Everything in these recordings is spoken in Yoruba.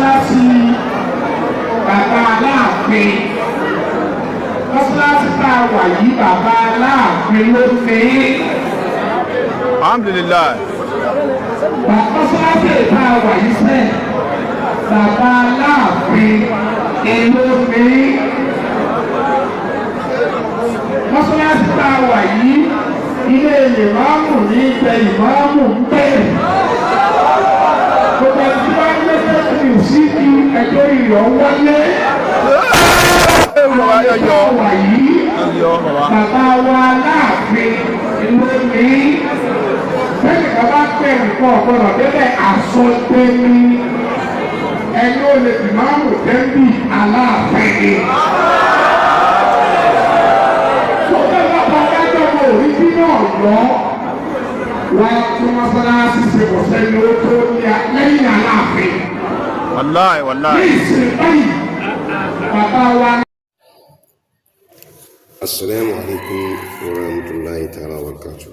Mọ́ṣáláṣí bàbá Aláàfin, mọ́ṣáláṣí tá a wà yìí, bàbá Aláàfin ló ní. Alhamdulilayi. Mọ́ṣáláṣí tá a wà yìí sẹ́, bàbá Aláàfin ló ní. Mọ́ṣáláṣí tá a wà yìí, ilé ìmáàmù ní ibẹ̀, ìmáàmù ń bẹ̀rẹ̀. Gbogbo ẹni tí wọ́n ń gbé fẹ́ẹ́ sí ti ẹjọ́ ìrọ̀ wọlé. Bàbá yọ yọ. Wà yìí, Yọ bàbá. Bàbá wa Aláàfin ló ní. Bẹ́ẹ̀ni, bàbá pẹ̀ nìkan ọ̀gbọ́dọ̀ débẹ̀, àsọdé ní ẹni ó lè fi máàmù dẹ́bì, Aláàfin ni. Tó bẹ́ẹ̀ bá bá dájọ́ mọ òrí bí náà lọ wá tún mọ́sálásí ṣe, kò sẹ́ni ó tó ní lẹ́yìn Aláàfin. Wàláì wàláì. Ní ìsìn báyìí, bàbá wa. السلام عليكم ورحمة الله تعالى وبركاته.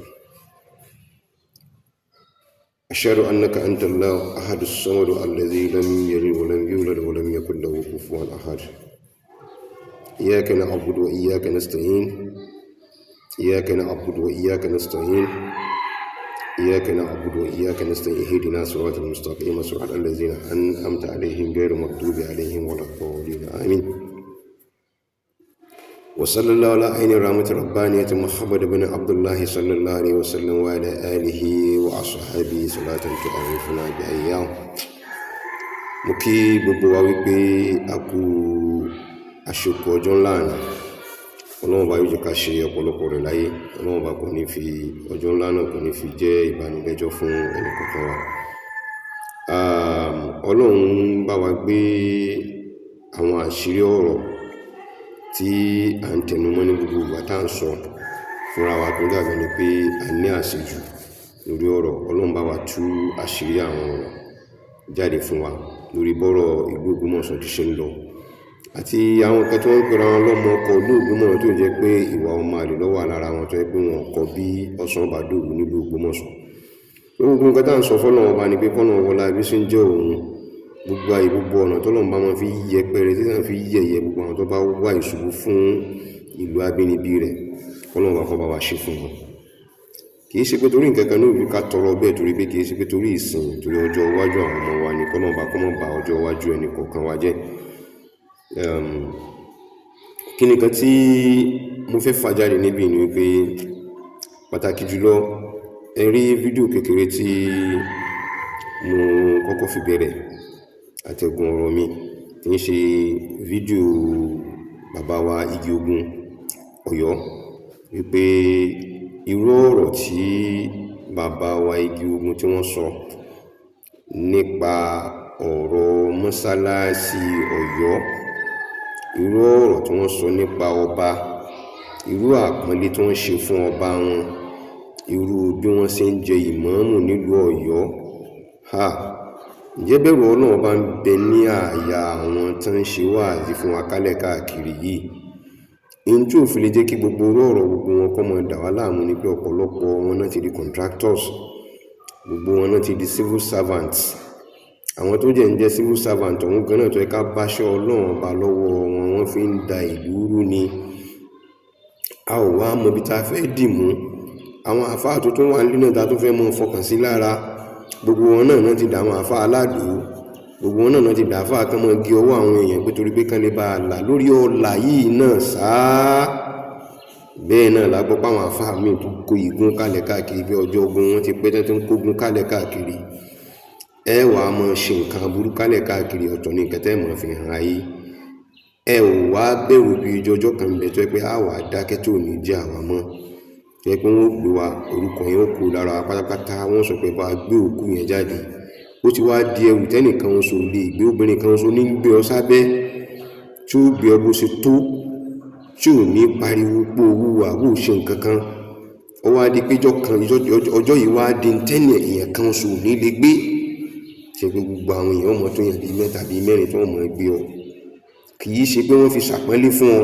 أشهد أنك أنت الله أحد الصمد الذي لم يلد ولم يولد ولم يكن له كفوا أحد. إياك نعبد وإياك نستعين، إياك نعبد وإياك نستعين، إياك نعبد وإياك نستعين، اهدنا صراط المستقيم، صراط الذين أنعمت عليهم غير المغضوب عليهم ولا الضالين، آمين. وصلى الله على عين رحمة ربانية محمد بن عبد الله صلى الله عليه وسلم وعلى آله وأصحابه صلاة تعرفنا بأيام. Mo kí gbogbo wa wípé a kú àṣepọ̀ ọjọ́ ńlá àná. Ọlọ́run bá yóò jẹ́ ká ṣe ọ̀pọ̀lọpọ̀ rẹ̀ láyé. Ọlọ́run bá kò ní fi ọjọ́ ńlá náà, kò ní fi jẹ́ ìbánilẹ́jọ́ fún ẹnì kọ̀ọ̀kan wa. Ọlọ́run bá wa gbé àwọn àṣírí ọ̀rọ̀ tí à ń tẹnumọ́ ní gbogbo ìgbà tá à ń sọ fúnra wa, tó dàbí ẹni pé a ní àṣejù lórí ọ̀rọ̀. Ọlọ́run bá wa tú àṣírí àwọn ọ̀rọ̀ jáde fún wa lórí bọ́rọ̀ ìlú Ògbómọ̀ṣọ́ ti ṣe ń lọ àti àwọn nǹkan tí wọ́n ń pera wọn lọ́mọ ọkọ̀ ìlú Ògbómọ̀ṣọ́, tó jẹ́ pé ìwà ọmọ àlè ló wà lára wọn, tó jẹ́ pé wọn kọ bí ọ̀sán bá dòwú nílùú Ògbómọ̀ṣọ́. Gbogbo nǹkan tá à ń sọ fọ́lọ́run ọba ni pé kọ́nà wọlá bí ṣe ń jẹ́ òun, gbogbo àyè, gbogbo ọ̀nà tọ́lọ́run bá máa fi yẹpẹrẹ, tí wọ́n fi yẹ̀yẹ́ gbogbo àwọn tó bá wá ìṣubú fún ìlú abínibí rẹ̀, kọ́lọ́run bá kọ́ bá wa ṣe fún wọn. Kì í ṣe pé torí nǹkan kan ní òbí ká tọrọ bẹ́ẹ̀, torí pé kì í ṣe pé torí ìsìn, torí ọjọ́ iwájú àwọn ọmọ wa ni. Kọ́lọ́run bá kọ́ mọ́ ba ọjọ́ iwájú ẹnì kọ̀ọ̀kan wa jẹ́. Kí ni nǹkan tí mo fẹ́ fà jáde níbí ni wípé, pàtàkì jùlọ, ẹ rí fídíò kékeré tí mo kọ́kọ́ fi bẹ̀rẹ̀ àtẹ̀gùn ọ̀rọ̀ mi, tí ń ṣe fídíò bàbá wa Igi Ogun Ọ̀yọ́, wípé irú ọ̀rọ̀ tí bàbá wa Igi Ogun tí wọ́n sọ nípa ọ̀rọ̀ mọ́sálásí Ọ̀yọ́, irú ọ̀rọ̀ tí wọ́n sọ nípa ọba, irú àpọ́nlé tí wọ́n ṣe fún ọba wọn, irú bí wọ́n ṣe ń jẹ ìmáàmù nílùú Ọ̀yọ́, ha, ǹjẹ́ bẹ̀rù Ọlọ́run bá ń bẹ ní àyà àwọn tó ń ṣe wáàzí fún wa kálẹ̀ káàkiri yìí? Ihun tí ò fi lè jẹ́ kí gbogbo orú ọ̀rọ̀ gbogbo wọn kọ́ mọ dà wá láàmú ni pé ọ̀pọ̀lọpọ̀ wọn náà ti di contractors, gbogbo wọn náà ti di civil servants. Àwọn tó jẹ́ ń jẹ́ civil servant ọ̀hún gan náà, tó yẹ ká báṣẹ́ Ọlọ́run ọba lọ́wọ́ wọn, wọ́n fi ń da ìlú rú ni. A ò wá mọ ibi tá a fẹ́ dì mú. Àwọn àfáà tó tún wà nílé náà tá a tún fẹ́ mọ fọkàn sí lára, gbogbo wọn náà náà ti dà àwọn àfáà aládùú, gbogbo wọn náà náà ti dà àfáà kan mọ́ gé ọwọ́ àwọn èèyàn pé torí pé kán lè bá a là lórí ọ̀là yìí náà sáá. Bẹ́ẹ̀ náà la gbọ́ páwọn àfáà míì tó kó igun kálẹ̀ káàkiri bí ọjọ́ ogun wọn ti pẹ́ tán tó ń kógun kálẹ̀ káàkiri. Ẹ wàá mọ ṣe nǹkan aburú kálẹ̀ káàkiri, ọ̀tọ̀ ní nǹkan tẹ́ mọ̀ fi hàn ayé. Ẹ ò wá bẹ̀rù bí ọjọ́ kan ń bẹ tó yẹ pé a wà dákẹ́ tó ní jẹ́ àwa mọ́, tó yẹ pé wọ́n ó gbé wa, orúkọ yẹn ó kú lára wa pátápátá. Wọ́n sọ pé bá a gbé òkú yẹn jáde, ó ti wá di ẹrù tẹ́nìkan oṣù lè gbé, obìnrin kan oṣù ní gbé ọ sábẹ́, tí ó gbé ọ bó ṣe tó, tí ò ní pariwo pé owó àbò ṣe nǹkan kan. Ó wá di pé ọjọ́ kan, ọjọ́ yìí wá di tẹ́nì èèyàn kan oṣù ò ní lè gbé, ṣe pé gbogbo àwọn èèyàn ọmọ tó yàn bíi mẹ́ta, bíi mẹ́rin tí wọ́n mọ̀ gbé ọ. Kì í ṣe pé wọ́n fi ṣàpọ́nlé fún ọ,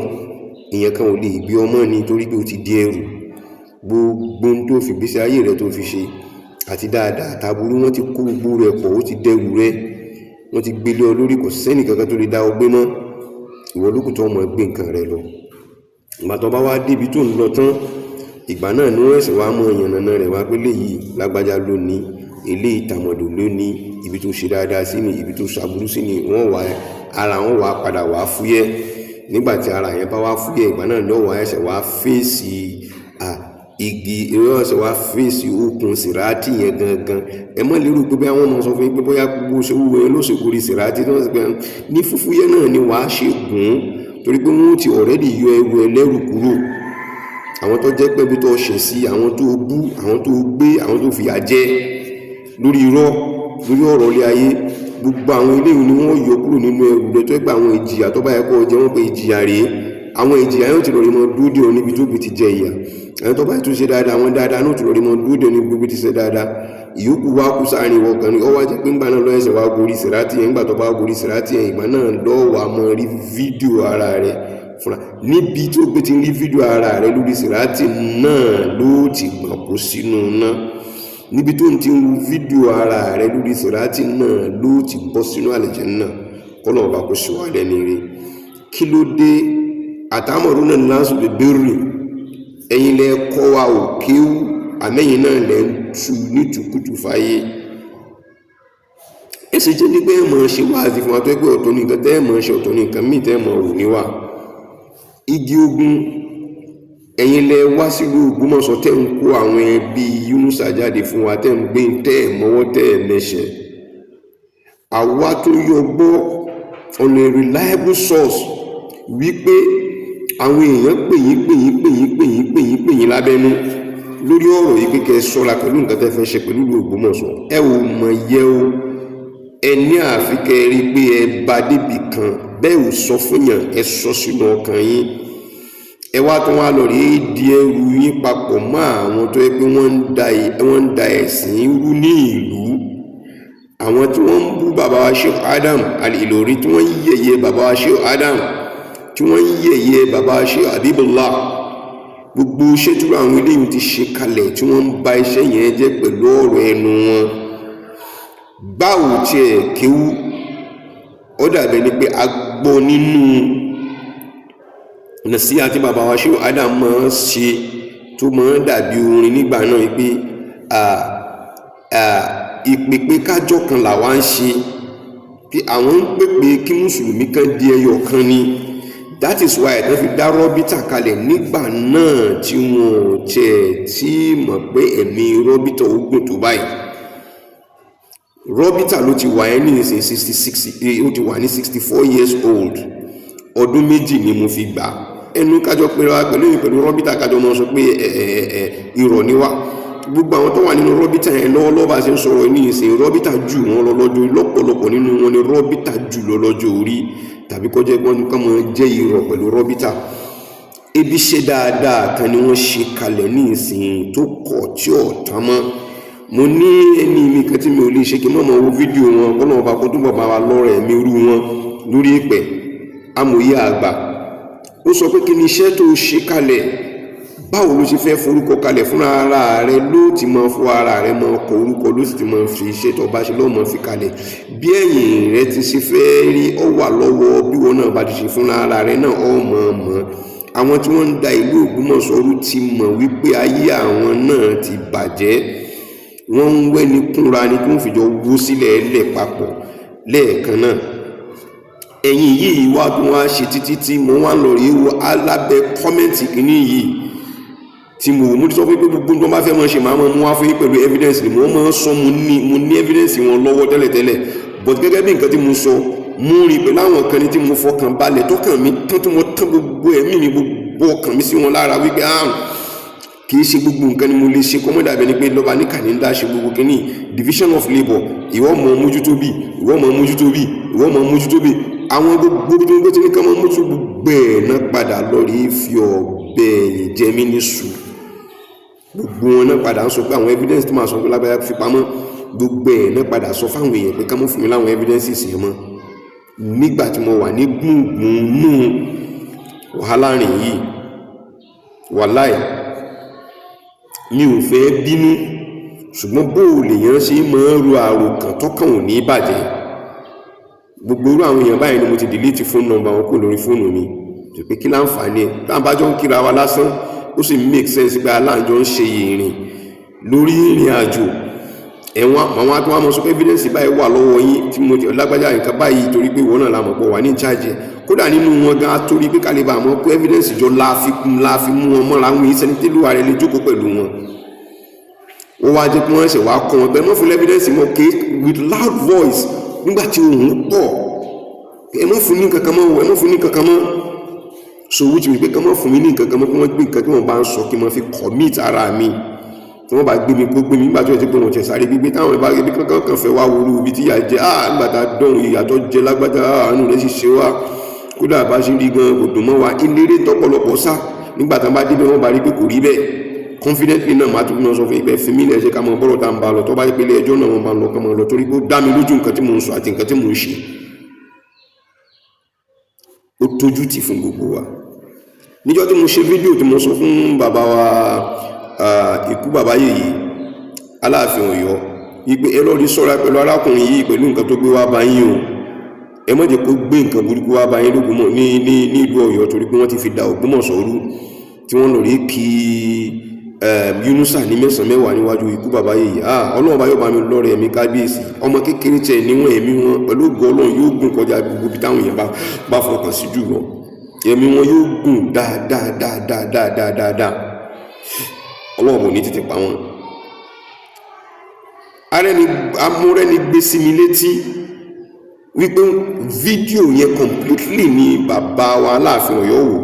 èèyàn kan ò lè gbé ọmọ ni, torí pé o ti di ẹrù. Gbogbo ohun tó fi gbèsè ayé rẹ tó fi ṣe àti dáadáa àtàbúrú, wọ́n ti kó gbogbo rẹ̀ pọ̀, ó ti dẹrù rẹ. Wọ́n ti gbélé ọ lórí, kò sẹ́nì kankan tó lè dá ọ gbé mọ́. Ìwọ lókùn tó mọ̀ gbé nǹkan rẹ lọ. Ìgbà tó bá wá débi tó ń lọ tán, ìgbà náà ni wọ́n ẹ̀sìn wá mọ́ ìyànnà rẹ̀ wá pé léyìí lágbájá lónìí, eléyìí tàmọ̀dò lónìí, ibi tó ṣe dáadáa sí ni, ibi tó ṣàbúrú sí ni. Wọ́n wá ara wọn wá padà wá fúyẹ́. Nígbà tí ara yẹn bá wá fúyẹ́, ìgbà náà ló wá ẹsẹ̀ wá fèsì igi, ìwé ẹsẹ̀ wá fèsì okùn sìráàtì yẹn gangan. Ẹ mọ́ lérò pé bóyá wọ́n mọ̀ sọ fún yín pé bóyá gbogbo ṣe wúwo yẹn ló ṣe gorí sìráàtì tí wọ́n sì pé ní fúfúyẹ́ náà ni wàá ṣe gùn ún, torí pé wọ́n ti ọ̀rẹ́dì yọ ẹrù ẹlẹ́rù kúrò. Àwọn tó jẹ́ pé ibi tó ṣẹ̀ sí, àwọn tó bú, àwọn tó gbé, àwọn tó fìyà jẹ lórí irọ́, lórí ọ̀rọ̀ ilé ayé, gbogbo àwọn eléyìí ni wọ́n yọ kúrò nínú ẹrù rẹ, tó pé àwọn ìjìyà tó bá yẹ kó jẹ wọ́n pé ìjìyà rèé. Àwọn ìjìyà yóò ti lọ rí mọ dúró dè ọ níbi tó bí ti jẹ ìyà. Àwọn tó bá tún ṣe dáadáa, àwọn dáadáa náà ti lọ rí mọ dúró dè ọ níbi tó bí ti ṣe dáadáa. Ìyókù wá kú sáàrin ìwọ kan ní ọwọ́ jẹ́ pé ńgbà náà lọ́yẹ̀sẹ̀ wá gorí sìrátì yẹn. Ńgbà tó bá gorí sìrátì yẹn, ìgbà náà lọ́wọ́ wá mọ rí fídíò ara rẹ fúnra níbi tó gbé ti rí fídíò ara rẹ lórí sìrátì náà ló ti gbọ̀n kó sínú náà. Níbi tó ń ti wo fídíò ara rẹ lórí sìrátì náà ló ti bọ́ sínú àlùjánnà. Kọ́lọ̀ ọba kò ṣe wá lẹ́ni rí. Kí ló dé àtàmọ̀rún náà lásù lè bẹ̀rù? Ẹ̀yin lẹ kọ́ wa ò kéwú, àmẹ́yìn náà lẹ ń tu nítùkùtù fáyé. Ẹsẹ̀ jẹ́ ní pé ẹ̀ mọ̀ ṣe wáàzì fún wa tó pé ọ̀tọ̀ ní nǹkan tẹ́ ẹ̀ mọ̀ ṣe, ọ̀tọ̀ ní nǹkan míì tẹ́ ẹ̀ mọ̀ wò níwà. Igi ogun, ẹ̀yin lẹ wá sílùú Ògbómọ̀ṣọ́ tẹ́ ń kó àwọn ẹbí Yunusa jáde fún wa, tẹ́ ń gbé tẹ́ ẹ̀ mọ́wọ́ tẹ́ ẹ̀ mẹsẹ̀. Àwa tó yọ gbọ́ on a reliable source wípé àwọn èèyàn pè yín pè yín pè yín pè yín pè yín pè yín lábẹ́nú lórí ọ̀rọ̀ yìí pé kẹ́ ẹ ṣọ́ra pẹ̀lú nǹkan tẹ́ fẹ́ ṣe pẹ̀lú ìlú Ògbómọ̀ṣọ́. Ẹ ò mọ̀ yẹ o, ẹ ní àfi kẹ́ ẹ rí pé ẹ bá débì kan bẹ́ẹ̀ ò sọ fún yàn, ẹ sọ sínú ọkàn yín. Ẹ wá tún wá lọ rí di ẹrù yín papọ̀ mọ́ àwọn tó yẹ pé wọ́n ń da ẹ̀sìn rú ní ìlú, àwọn tí wọ́n ń bú bàbá wa Sheikh Adam Al-Ilory, tí wọ́n ń yẹ̀yẹ́ bàbá wa Sheikh Adam, tí wọ́n ń yẹ̀yẹ́ bàbá wa Sheikh Habibullah. Gbogbo iṣẹ́ tí àwọn eléyìí ti ṣe kalẹ̀ tí wọ́n ń ba iṣẹ́ yẹn jẹ́ pẹ̀lú ọ̀rọ̀ ẹnu wọn. Báwo tiẹ̀ kéwú, ó dàbẹ̀ ni pé a gbọ́ nínú nàṣíhà tí bàbá wa Sheikh Adam máa ń ṣe tó máa ń dàbí orin nígbà náà pé ìpèpè kájọ kan làwa ń ṣe, pé àwọn ń pèpè kí mùsùlùmí kan di ẹyọ kan ni. That is why wọ́n fi dá rọ́bítà kalẹ̀ nígbà náà tí wọn ò tiẹ̀ tí mọ̀ pé ẹ̀mí rọ́bítà ó gùn tó báyìí. Rọ́bítà ló ti wà ẹ́ ní ìsìn 66, ó ti wà ní 64 years old. Ọdún 2 ni mo fi gbà ẹnu kájọ pé wa pẹ̀lú pẹ̀lú rọ́bítà, kájọ mọ́ sọ pé ẹ ẹ ẹ irọ́ ni wá. Gbogbo àwọn tó wà nínú rọ́bítà yẹn lọ́wọ́lọ́wọ́ bá ṣe ń sọ̀rọ̀ ní ìsìn, rọ́bítà jù wọn lọ lọ́jọ́, lọ́pọ̀lọpọ̀ nínú wọn ni rọ́bítà jù lọ lọ́jọ́ orí, tàbí kọjá pé wọ́n kàn máa jẹ́ irọ́ pẹ̀lú rọ́bítà. Ebi ṣe dáadáa kan ni wọ́n ṣe kalẹ̀ ní ìsìn tó kọ̀ tí ò tán mọ́. Mo ní ẹni mi kan tí mi ò lè ṣe kí n má máa wo fídíò wọn, kọ́ náà bá kó túbọ̀ bá wa lọ́rọ̀ ẹ̀mí irú wọn lórí ìpẹ́. Amòye àgbà ó sọ pé kí ni iṣẹ́ tó ṣe kalẹ̀, báwo ló ṣe fẹ́ forúkọ kalẹ̀ fúnra ara rẹ, ló ti máa fún ara rẹ máa kọ orúkọ, ló sì ti máa fi iṣẹ́ tó bá ṣe lọ́wọ́ máa fi kalẹ̀. Bí ẹ̀yìn rẹ ti ṣe fẹ́ rí ọ wà lọ́wọ́ bí wọn náà bá ti ṣe fúnra ara rẹ náà ọ mọ̀ mọ̀. Àwọn tí wọ́n ń da ìlú Ògbómọ̀ṣọ́ rú ti mọ̀ wípé ayé àwọn náà ti bàjẹ́, wọ́n ń wẹ́ni kúnra ni tí wọ́n fi jọ wó sílẹ̀ ẹlẹ̀ papọ̀ lẹ́ẹ̀kan náà. Ẹ̀yin yìí wá tó wá ṣe títí tí mo wá lọ rí wo alábẹ́ comment kìíní yìí tí mo ti sọ fún pé gbogbo tó bá fẹ́ mọ́ ṣe máa mọ́ mú wá fún yín pẹ̀lú evidence ni mo máa ń sọ. Mo ní evidence wọn lọ́wọ́ tẹ́lẹ̀tẹ́lẹ̀, but gẹ́gẹ́ bí nǹkan tí mo sọ, mo rí pẹ̀lú àwọn kan ní tí mo fọkàn balẹ̀ tọkàn mi tán, tí mo tán gbogbo ẹ̀mí mi, gbogbo ọkàn mi sí wọn lára wípé kì í ṣe gbogbo nǹkan ni mo lè ṣe. Kọ́mọ́ dàbí ẹni pé lọ́ba ní kàní ń dá ṣe gbogbo kínní. Division of labour, ìwọ mọ̀ mójútó bí, ìwọ mọ̀ mójútó bí, ìwọ mọ̀ mójútó bí, àwọn gbogbo bí wọ́n ti ní ká mọ̀ mójútó gbogbo ẹ̀ náà padà lọ rí fi ọ̀bẹ ẹ̀yìn jẹ mí ní sùn. Gbogbo wọn náà padà ń sọ pé àwọn evidence tó máa sọ pé lágbájá fi pamọ́, gbogbo ẹ̀ náà padà sọ fáwọn èèyàn pé ká mọ́ fún mi láwọn evidences yẹn mọ́. Nígbà tí mo wà ní gbùngbùn nù wàhálà rìn yìí, wàláì mi ò fẹ́ bínú, ṣùgbọ́n bó o lèèyàn ṣe máa ń ro àròkàn tọ́kàn ò ní bàjẹ́. Gbogbo irú àwọn èèyàn báyìí ni mo ti delete phone number wọn kúrò lórí fóònù mi, tó pé kí láǹfààní ẹ̀ tá à ń bá jọ ń kíra wa lásán. Ó sì make sense pé aláǹjọ ń ṣe ìrìn lórí ìrìn àjò ẹ̀wọ̀n. Àwọn àti wọn mọ̀ sọ pé evidence báyìí wà lọ́wọ́ yín tí mo lágbájá nǹkan báyìí, torí pé ìwọ náà la mọ̀ pọ̀ wà ní charge ẹ̀. Kódà nínú wọn gan, torí pé kálíbà àmọ́ kó evidence jọ láàfin mú wọn mọ́ra wọn yìí, sẹ́ni tẹ́lúwa rẹ̀ lè jókòó pẹ̀lú wọn. Wọ́n wá jẹ́ pé wọ́n ṣẹ̀ wá kọ́ wọn pé mọ́ fún evidence mọ́ ké with loud voice nígbà tí òun pọ̀. Ẹ má fún ní kankan mọ́, ẹ má fún ní kankan mọ́. So which means pé kán má fún mi ní nǹkan kan mọ́, kí wọ́n gbé nǹkan tí wọ́n bá ń sọ kí wọ́n fi commit ara mi. Tí wọ́n bá gbé mi, kó gbé mi. Nígbà tí wọ́n ti pé wọ́n ti sáré gbígbé táwọn ìbá gbé kankan kan fẹ́ wá wúru ibi tí ìyà jẹ. Ah, nígbà tá a dọ̀hún, ìyàtọ̀ jẹ lágbájá, àánú rẹ̀ sì ṣe wá. Kódà bá ṣe rí gan, kò dùn mọ́ wa. Eléré tọ́pọ̀lọpọ̀ sá nígbà tá a bá débẹ̀, wọ́n bá rí pé kò rí bẹ́ẹ̀. Confidently náà, máa tún fi sọ fún yín pé fi mí lẹ̀, ṣe ká mọ bọ́rọ̀ tá à ń bá lọ. Tó bá yẹ pé ilé ẹjọ́ náà wọ́n bá ń lọ, kán mọ́ lọ, torí pé ó dá mi lójú nǹkan tí mò ń sọ àti nǹkan tí mò ń ṣe. Ó tójú tì fún gbogbo wa níjọ́ tí mo ṣe fídíò tí mo sọ fún bàbá wa, ikú bàbá yèyí Aláàfin Ọ̀yọ́, wípé ẹ lọ́ọ́ rí sọ́ra pẹ̀lú arákùnrin yìí, pẹ̀lú nǹkan tó gbé wá bá yín o. Ẹ má jẹ́ kó gbé nǹkan burúkú wá bá yín lÓgbómọ̀ ní ìlú Ọ̀yọ́, torí pé wọ́n ti fi da Ògbómọ̀ṣọ́ rú, tí wọ́n lọ rí kí Yunusa ní mẹ́sàn-án mẹ́wàá níwájú ikú bàbá yìí. Ah, Ọlọ́run bá yóò bá mi lọ́rẹ̀ ẹ̀mí kábíyèsí. Ọmọ kékeré tẹ̀ níwọ̀n, ẹ̀mí wọn pẹ̀lú ògo Ọlọ́run yóò gùn kọjá gbogbo ibi táwọn èèyàn bá fọkàn sí jù lọ. Ẹ̀mí wọn yóò gùn dáadáa dáadáa dáadáa dáadáa. Ọlọ́run kò ní tètè pa wọn. Arẹni amúrẹ́ni gbé sí mi létí wípé fídíò yẹn completely ni bàbá wa Aláàfin Ọ̀yọ́ wò.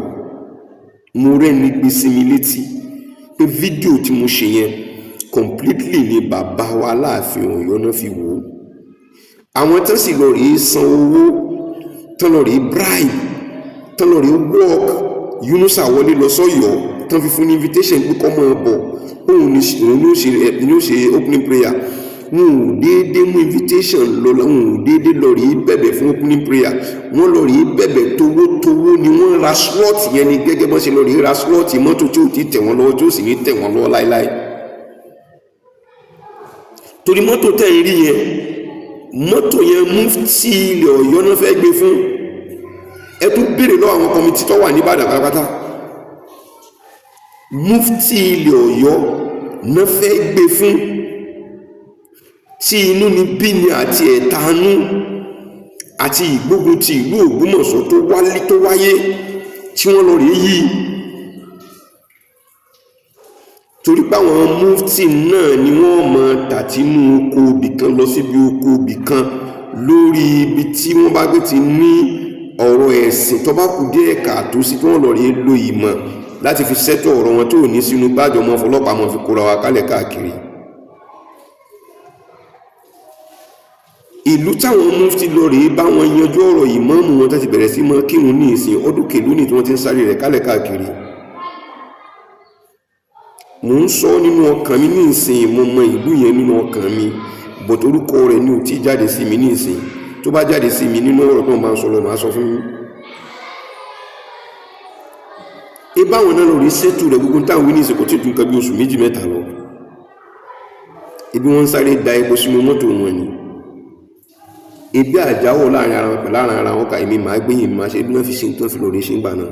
Mo rẹ́ni gbé sí mi létí pé fídíò tí mo ṣe yẹn completely ni bàbá wa Aláàfin Ọ̀yọ́ náà fi wò ó. Àwọn tán sì lọ rèé san owó, tán lọ rèé bribe, tán lọ rèé work Yunusa wọlé lọ sọ́yọ́, tán fi fún ní invitation pé kó máa bọ̀, òun ní ó ṣe opening prayer. Wọn ò déédé mú invitation lọ, wọn ò déédé lọ rí bẹ̀bẹ̀ fún opening prayer. Wọ́n lọ rí bẹ̀bẹ̀ towótowó ni wọ́n ra slot yẹn ni, gẹ́gẹ́ bọ́n ṣe lọ rí ra slot mọ́tò tí ò ti tẹ̀ wọ́n lọ́wọ́, tí ó sì ní tẹ̀ wọ́n lọ́wọ́ láéláé, torí mọ́tò tẹ̀ ń rí yẹn, mọ́tò yẹn mufti ilẹ̀ Ọ̀yọ́ náà fẹ́ gbé fún. Ẹ tún béèrè lọ́wọ́ àwọn committee tó wà ní Ìbàdàn pátápátá. Mufti ilẹ̀ Ọ̀yọ́ náà fẹ́ gbé fún, tí inú ni bí ni àti ẹ̀tanú àti ìgbógun ti ìlú Ògbómọ̀ṣọ́ tó wálé tó wáyé tí wọ́n lọ rí yí, torí pé àwọn mufti náà ni wọ́n mọ tàtínú oko ibì kan lọ síbi oko ibì kan lórí ibi tí wọ́n bá gbé ti ní ọ̀rọ̀ ẹ̀sìn tó bá kù díẹ̀ káàtó sí, tí wọ́n lọ rí lo ìmọ̀ láti fi sẹ́tọ̀ ọ̀rọ̀ wọn tó ní sínú gbájọ mọ́ fọlọ́pàá mọ́ fi kóra wa kálẹ̀ káàkiri. Ìlú táwọn mufti lọ rèé bá wọn yanjú ọ̀rọ̀ ìmáàmù wọn tó ti bẹ̀rẹ̀ sí mọ́ kírun ní ìsìn ọdún kèlú ní tí wọ́n ti ń sáré rẹ̀ kálẹ̀ káàkiri. Mò ń sọ nínú ọkàn mi ní ìsìn, mo mọ ìlú yẹn nínú ọkàn mi, but orúkọ rẹ̀ ni ò tí jáde sí mi ní ìsìn. Tó bá jáde sí mi nínú ọ̀rọ̀ tó máa ń sọ lọ, màá sọ fún yín. Ibà wọn náà lọ rí sẹ́tù rẹ̀. Gbogbo táwọn wí ní ìsìn kò tí ì dùn nǹkan bí oṣù méjì mẹ́ta lọ. Ibi wọ́n ń sáré da epo sínú mọ́tò wọn ni ebi àjáwọ̀ láàrin ara wọn pẹ̀lú ara wọn ká. Èmi màá gbẹ̀yìn màá ṣe bí wọ́n fi ṣe nǹkan fi lòdì ṣe ń gbà náà.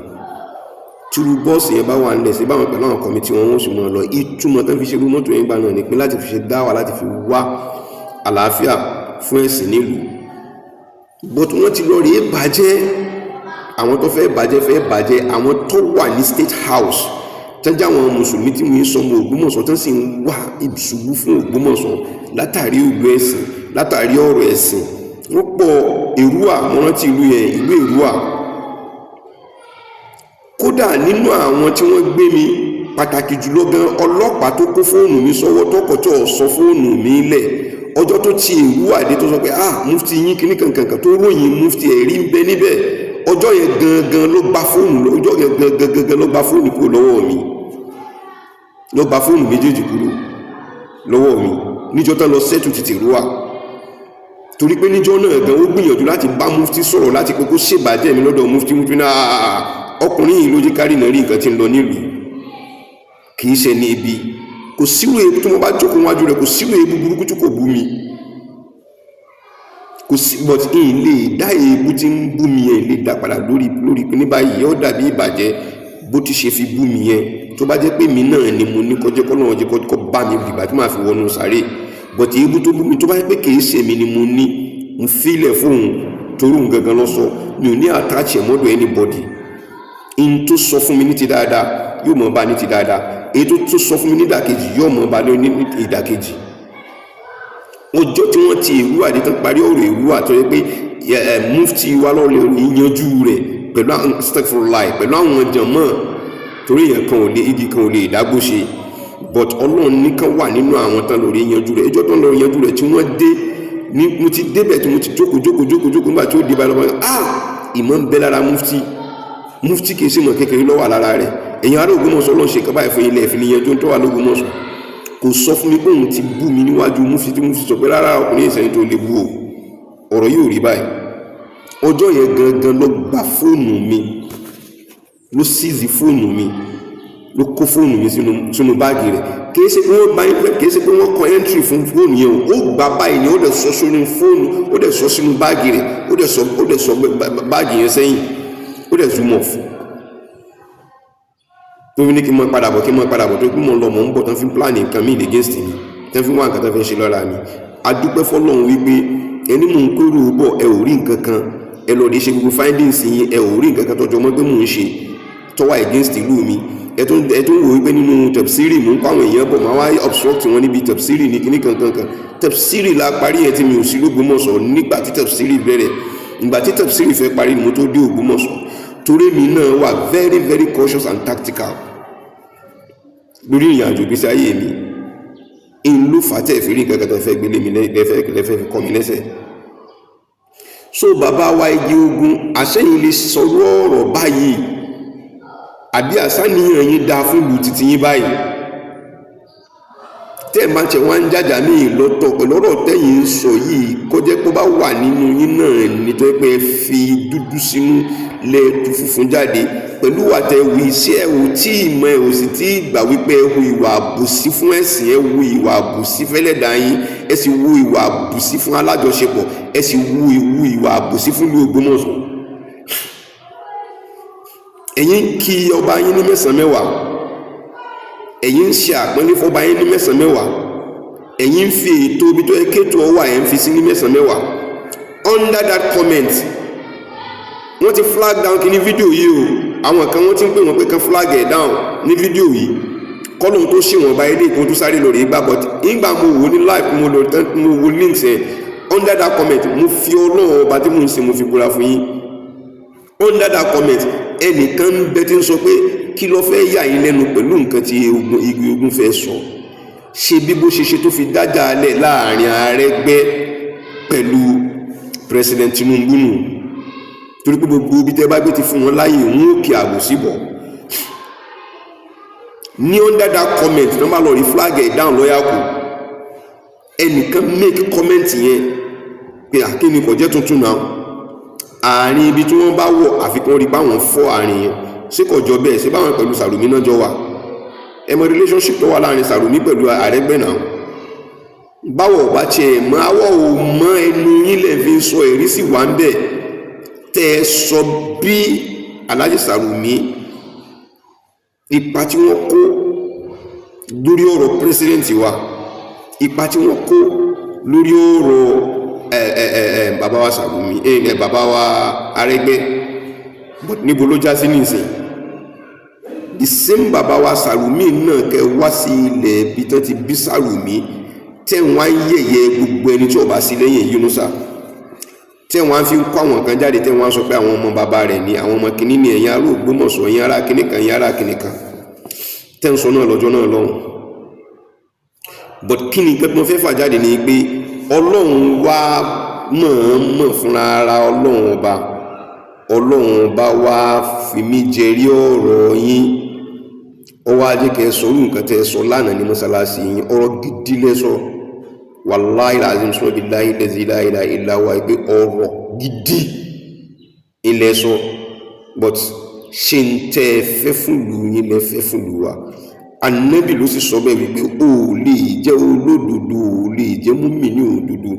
Túrú bọ́ọ̀sì yẹn bá wà nílẹ̀ sí báwọn pẹ̀lú àwọn committee wọn, wọ́n sì mọ̀ lọ. Ìtumọ̀ tó ń fi ṣe irú mọ́tò yẹn gbà náà ni pé láti fi ṣe dáwà, láti fi wá àlàáfíà fún ẹ̀sìn nílùú. But wọ́n ti lọ rèé bàjẹ́. Àwọn tó fẹ́ bàjẹ́ fẹ́ bàjẹ́. Àwọn tó wà ní State House tẹ́jà, àwọn mùsùlùmí tí wọ́n ń sọmọ Ògbómọ̀ṣọ́ tó sì ń wá ìṣubú fún Ògbómọ̀ṣọ́ látàrí ìlú ẹ̀sìn, látàrí ọ̀rọ̀ ẹ̀sìn, wọ́n pọ̀. Èrúwà, mo rántí ìlú yẹn, ìlú Èrúwà. Kódà nínú àwọn tí wọ́n gbé mi, pàtàkì jùlọ gan ọlọ́pàá tó kó fóònù mi sọ́wọ́ tọkọtọ̀ sọ fóònù mi lẹ̀ ọjọ́ tó ti Èrúwà dé, tó sọ pé ah, mufti yín kíní kankankan, tó ròyìn mufti, ẹ̀rí ń bẹ níbẹ̀. Ọjọ́ yẹn gangan ló gba fóònù, ọjọ́ yẹn gangan gangan ló gba fóònù kúrò lọ́wọ́ mi, ló gba fóònù méjèèjì kúrò lọ́wọ́ mi níjọ́ tán lọ sẹ́tù títì Èrúwà, torí pé níjọ́ náà gan ó gbìyànjú láti bá mufti sọ̀rọ̀, láti pé kó ṣèbàjẹ́ mi lọ́dọ̀ mufti. Mufti náà, ọkùnrin yìí ló jẹ́ kárí náà rí nǹkan tí ń lọ nílùú, kì í ṣe ní ibi. Kò sírò ebu tí mo bá jókòó wájú rẹ̀, kò sírò ebu burúkú tí kò bú mi. Kò sí, but ìyìn lè dá èébú tí ń bú mi yẹn lè dá padà lórí pé ní báyìí yóò dàbí ìbàjẹ́ bó ti ṣe fi bú mi yẹn. Tó bá jẹ́ pé mi náà ni mo ní kọjá kọ́ lọ́wọ́ jẹ́ kọ́ bá mi dìgbà tí màá fi wọnú sáré, but èébú tó bú mi, tó bá jẹ́ pé kìí ṣe mi ni mo ní, mo fílẹ̀ fóun torí òun gangan lọ sọ. Mi ò ní attach ẹ̀ mọ́dọ̀ anybody. In tó sọ fún mi ní ti dáadáa, yóò mọ̀ bá ní ti dáadáa. Èyí tó tó sọ fún mi ní ìdàkejì, yóò mọ̀ bá ní ìdàkejì. Ọjọ́ tí wọ́n ti Èrúwà dé tán, parí ọ̀rọ̀ Èrúwà, tó yẹ pé ẹ mufti wa lọ́ọ̀lẹ́ yanjú rẹ̀ pẹ̀lú àwọn stagfrolai, pẹ̀lú àwọn jàmọ́, torí èèyàn kan ò lè, igi kan ò lè dágbó ṣe, but Ọlọ́run nìkan wà nínú àwọn tán lórí yanjú rẹ̀. Ẹjọ́ tán lórí yanjú rẹ̀ tí wọ́n dé ní, mo ti débẹ̀ tí mo ti jókòó, jókòó, jókòó, jókòó. Nígbà tí ó dé báyìí lọ́wọ́, ah, ìmọ̀ ń bẹ lára mufti. Mufti kìí ṣe mọ̀ kékeré lọ́wọ́ lára rẹ̀. Èèyàn ará Ògbómọ̀ṣọ́, Ọlọ́run ṣe kaba ẹ̀fọ́ ilẹ̀ ìfìlẹ̀ yanjú tó wà lÓgbómọ̀ṣọ́. Kò sọ fún mi pé òun ti bú mi níwájú mufti, tí mufti sọ pé rárá, ọkùnrin ìsẹ̀yìn tó lè bú o, ọ̀rọ̀ yóò rí báyìí. Ọjọ́ yẹn gangan ló gba fóònù mi, ló seize fóònù mi, ló kó fóònù mi sínú báàgì rẹ̀. Kìí ṣe pé wọ́n bá yín, kìí ṣe pé wọ́n kọ entry fún fóònù yẹn o. Ó gbà báyìí ni, ó dẹ̀ sọ sínú fóònù, ó dẹ̀ sọ sínú báàgì rẹ̀, ó dẹ̀ sọ báàgì yẹn sẹ́yìn, ó dẹ̀ zoom off. Tó fi ní kí n mọ padà bọ̀, kí n mọ padà bọ̀, tó kí n mọ lọ, mọ̀ ń bọ̀, tán fi plan nǹkan míì against mi, tán fi wá nǹkan tán fi ń ṣe lọ́ra mi. Adúpẹ́ fọlọ́run wípé ẹni mò ń kérò bọ̀, ẹ ò rí nǹkan kan. Ẹ lọ rí ṣe gbogbo findings yín, ẹ ò rí nǹkan kan tọjọ́ mọ́ pé mò ń ṣe tọ́wọ́ against ìlú mi. Ẹ tún wò wípé nínú tẹ̀psírì mò ń kọ́ àwọn èèyàn bọ̀, máa wá obstruct wọn níbi tẹ̀psírì ní kíní kankan kan. Tẹ̀psírì la parí yẹn tí mi ò sí lÓgbómọ̀ṣọ́ nígbà tí tẹ̀psírì bẹ̀rẹ̀. Ìgbà tí tẹ̀psírì fẹ́ parí ni mo tó dé Ògbómọ̀ṣọ́, torí mi náà wà very very cautious and tactical lórí ìrìn àjò ìgbésí ayé mi. In ló fà tẹ̀ fi rí nǹkan kan tó fẹ́ gbélé mi lẹ́fẹ́ fi kọ́ mi lẹ́sẹ̀. So bàbá wa igi ogun, àṣẹyìn lè sọ̀rọ̀ ọ̀rọ̀ báyìí, àbí àṣàníyàn yín dáa fún ìlú títí yín báyìí? Tẹ́ ẹ̀ máa ń ṣe wọ́n ń jàjà ní ìlọ́tọ̀ pẹ̀lú ọ̀rọ̀ tẹ́yìn ń sọ yìí, kó jẹ́ pé ó bá wà nínú yín náà nítorí pé ẹ fi dúdú sínú lẹ́ẹ̀tú funfun jáde pẹ̀lú àtẹ̀wé iṣẹ́ ẹ̀ ò tí ì mọ, ẹ̀ ò sì tí ì gbà wípé ẹ hu ìwà àbòsí fún ẹ̀sìn, ẹ hu ìwà àbòsí fẹ́lẹ́dà yín, ẹ sì hu ìwà àbòsí fún alájọṣepọ̀, ẹ sì hu ìwà àbòsí fún ìlú Ògbómọ̀ṣọ́. Ẹ̀yin ń kí ọba yín ní mẹ́sàn-án mẹ́wàá, ẹ̀yin ń ṣe àpọ́nlé fọba yín ní mẹ́sàn-án mẹ́wàá, ẹ̀yin ń fi ètò ibi tó yẹ kéètò ọwọ́ ẹ̀ ń fi sí ní mẹ́sàn-án mẹ́wàá. Under that comment, wọ́n ti flag down kí ní fídíò yìí o. Àwọn kan wọ́n ti ń pè wọ́n pé kan flag ẹ̀ down ní fídíò yìí, kọ́lóhun tó ṣèwọ̀n bá ilé ìkún tó sáré lórí ìgbà. But ìgbà mo wò ní live, mo lọ tán, mo wo links ẹ̀ under that comment, mo fi Ọlọ́run ọba tí mò ń sin, mo fi búra fún yín, under that comment, ẹnìkan ń bẹ tí ń sọ pé kí ló fẹ́ yà yín lẹ́nu pẹ̀lú nǹkan tí igi ogun fẹ́ sọ. Ṣe bí bó ṣe ṣe tó fi dájà alẹ̀ láàrin Arẹ́gbẹ́ pẹ̀lú President Tinubu nù, torí pé gbogbo ibi tẹ́ bá gbé ti fún wọn láàyè, wọn ò kí àbòsí bọ̀ ní. Under that comment tó bá lọ rí flag ẹ̀ down lọ́yà kù, ẹnìkan make comment yẹn pé àkíní kò jẹ́ tuntun náà. Àárín ibi tí wọ́n bá wọ̀, àfikún rí báwọn fọ́ àárín yẹn. Ṣé kò jọ bẹ́ẹ̀? Ṣé báwọn pẹ̀lú Sàrùmí náà jọ wà? Ẹ mọ relationship tó wà láàrin Sàrùmí pẹ̀lú Àrẹ́gbẹ́ náà. Báwọ̀ ọba tiẹ̀ mọ awọ́ ò mọ, ẹnu yín lẹ̀ fi sọ, ẹ̀rí sì wà ń bẹ̀ tẹ́ ẹ sọ bí Alhaji Sàrùmí, ipa tí wọ́n kó lórí ọ̀rọ̀ president wa, ipa tí wọ́n kó lórí ọ̀rọ̀ ẹ ẹ ẹ ẹ bàbá wa Sàrùmí, ẹ ẹ bàbá wa Arẹ́gbẹ́. But níbo ló já sí nísìnyí? The same bàbá wa Sàrùmí náà, kẹ wá sí ilẹ̀ ibi tán ti bí Sàrùmí, tẹ́ wọ́n á yẹ̀yẹ́ gbogbo ẹni tí ó bá sí lẹ́yìn Yunusa, tẹ́ wọ́n á fi kó àwọn kan jáde, tẹ́ wọ́n á sọ pé àwọn ọmọ bàbá rẹ̀ ní àwọn ọmọ kìíní ní ẹ̀yìn ará Ògbómọ̀ṣọ́, ẹ̀yìn ará kìíní kan, ẹ̀yìn ará kìíní kan, tẹ́ ń sọ náà lọ́jọ́ náà lọ́hùn. But kí ni nǹkan tí mo fẹ́ fà jáde ni pé Ọlọ́run wá mọ̀ọ́mọ̀ fúnra ara Ọlọ́run ọba, Ọlọ́run ọba wá fi mí jẹrí ọ̀rọ̀ yín. Ó wá jẹ́ kẹ́ ẹ sọ orú nǹkan tẹ́ ẹ sọ lánàá ní mọ́sálásí yín. Ọ̀rọ̀ gidi lẹ sọ, wàláhì làzim sọ bí láyé lẹ́sí láyé ìlà wa pé ọ̀rọ̀ gidi ilẹ̀ sọ. But ṣé ń tẹ́ ẹ fẹ́ fún ìlú yín lẹ fẹ́ fún ìlú wa? Ànábì ló sì sọ bẹ́ẹ̀ wípé o ò lè jẹ́ olódodo, o ò lè jẹ́ múmi ní òdodo.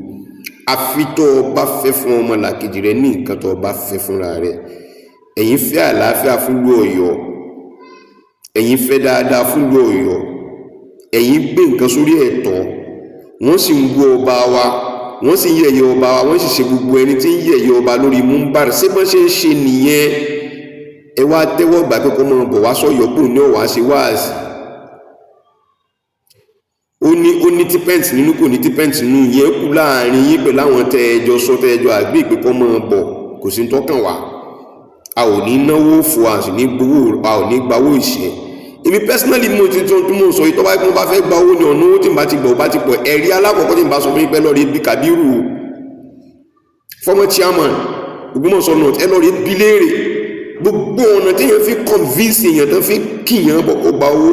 Àfi tó o bá fẹ́ fún ọmọ làkejì rẹ ní nǹkan tó o bá fẹ́ fúnra rẹ. Ẹ̀yin fẹ́ àlàáfíà fúnlùú Ọ̀yọ́, ẹ̀yin fẹ́ dáadáa fúnlùú Ọ̀yọ́, ẹ̀yin gbé nǹkan sórí ẹ̀tọ́. Wọ́n sì ń gbọ́ ọba wa, wọ́n sì ń yẹ̀yẹ́ ọba wa, wọ́n sì ṣe gbogbo ẹni tí ń yẹ̀yẹ́ ọba lórí múmbàrì. Ṣé bọ́n ṣe ń ṣe nìyẹn? Ẹ wá tẹ́wọ́ gbà pé kó máa bọ̀ wá sọ́yọ́ pò ní ọ̀wá ṣe wáàsì. Ó ní típẹ́ǹtì nínú, kò ní típẹ́ǹtì nínú, yẹn kú láàrin yín pẹ̀lú àwọn tẹ́ ẹjọ́ sọ, tẹ́ ẹjọ́ àgbé ìpè kó máa bọ̀. Kò sí tọ́kàn wá, a ò ní náwó fò, a sì ní gbowó, a ò ní gbawó ìṣẹ́. Èmi personally, mo ti tún mo sọ yìí, tó bá mo bá fẹ́ gba owó ní ọ̀nà owó tí n bá ti gbọ̀ bá ti pọ̀. Ẹ̀rí alákọ̀ọ́kọ́ tí n bá sọ fún yín pé lọ́ọ̀rì bí Kabiru, former chairman Ògbómọ̀ṣọ́ North, ẹ lọ́ọ̀rì bí léèrè gbogbo ọ̀nà tí èèyàn fi convince èèyàn tán fi kíyàn bọ̀ kó gba owó